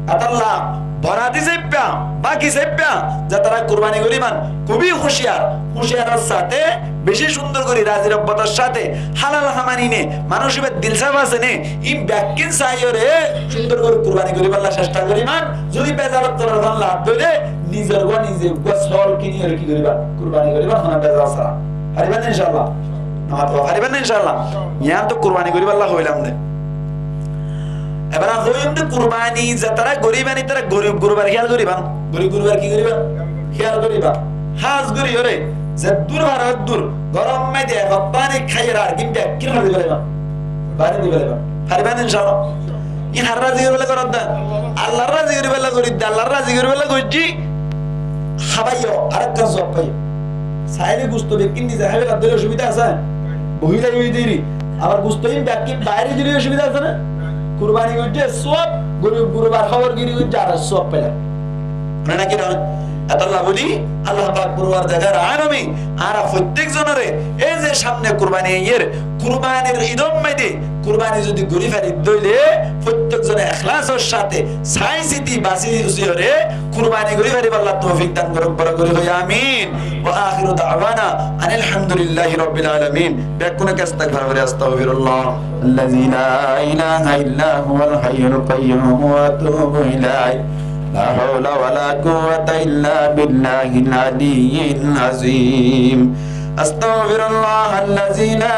Etólla boradi saibbá, baki saibbá, zetará kurbani goríban, kúbi huciyar, huciyaror sáte, beci cúndor gorí, razi robbotor sáte, halal ham aníne, manúic íbar dil saf asé né, ín bekkín saiyóre cúndor gorí kurbani goríballa cesta goríban. Zodi bezalot torfán laf óile, nizor uggúa nize uggúa sóol kiniyóre ki goríban? Kurbani goríban, honó bezal sára. Faribá né incállah? No mató, faribá né incállah? Yián toh kurbani goríballa hoilam de. Ebar hoiyum de kurbani zetará goríban, ítara gorib gurubar hiyal goríban. Gorib gurubar ki goríban? Hiyal goríban. Hás goríyore, zeddúr faro eddúr, góror maze ek hofta aní háiyore ar gín bekkín fari di félaiban. Fari di félaiban. Faribá né incállah? Ín haré razi goríballa goródde? Allaré razi goríballa goródde, Allaré razi goríballa goijjí. Hábaiyó, arekkán suab faiyó. Saile gusto bekkín nize háibar dóilla ocubida asé? Bohí zaibo dóilla. Abar gusto ín bekkín baáre dile ocubida asé né? Kurbani goijjé suab, gorib gurubar hóbor giri goijjé ar suab faiyó. Mane náki no? Etólla buli, Allah pak Porwardigar alami, añára fottek zonore, ei ze samne kurbani aiyér, kurbanir idor maze kurbani zodi gorí fari dóille, fottek zone ehlasor sáte, sai siti basi usiyore, kurbani gorí faribálla toufik dan gorouk, boro gorí hoi amin. Wa akhiru da'wana anil hamdulillahi rabbil alamin. Bekkúne ki istigfar fori, astaghfirullah allazi la ilaha illa huwal hayyul qayyum wa atubu ilaih. La hawla wa la quwwata illa billahil aliyyil azim. Astaghfirullah allazi la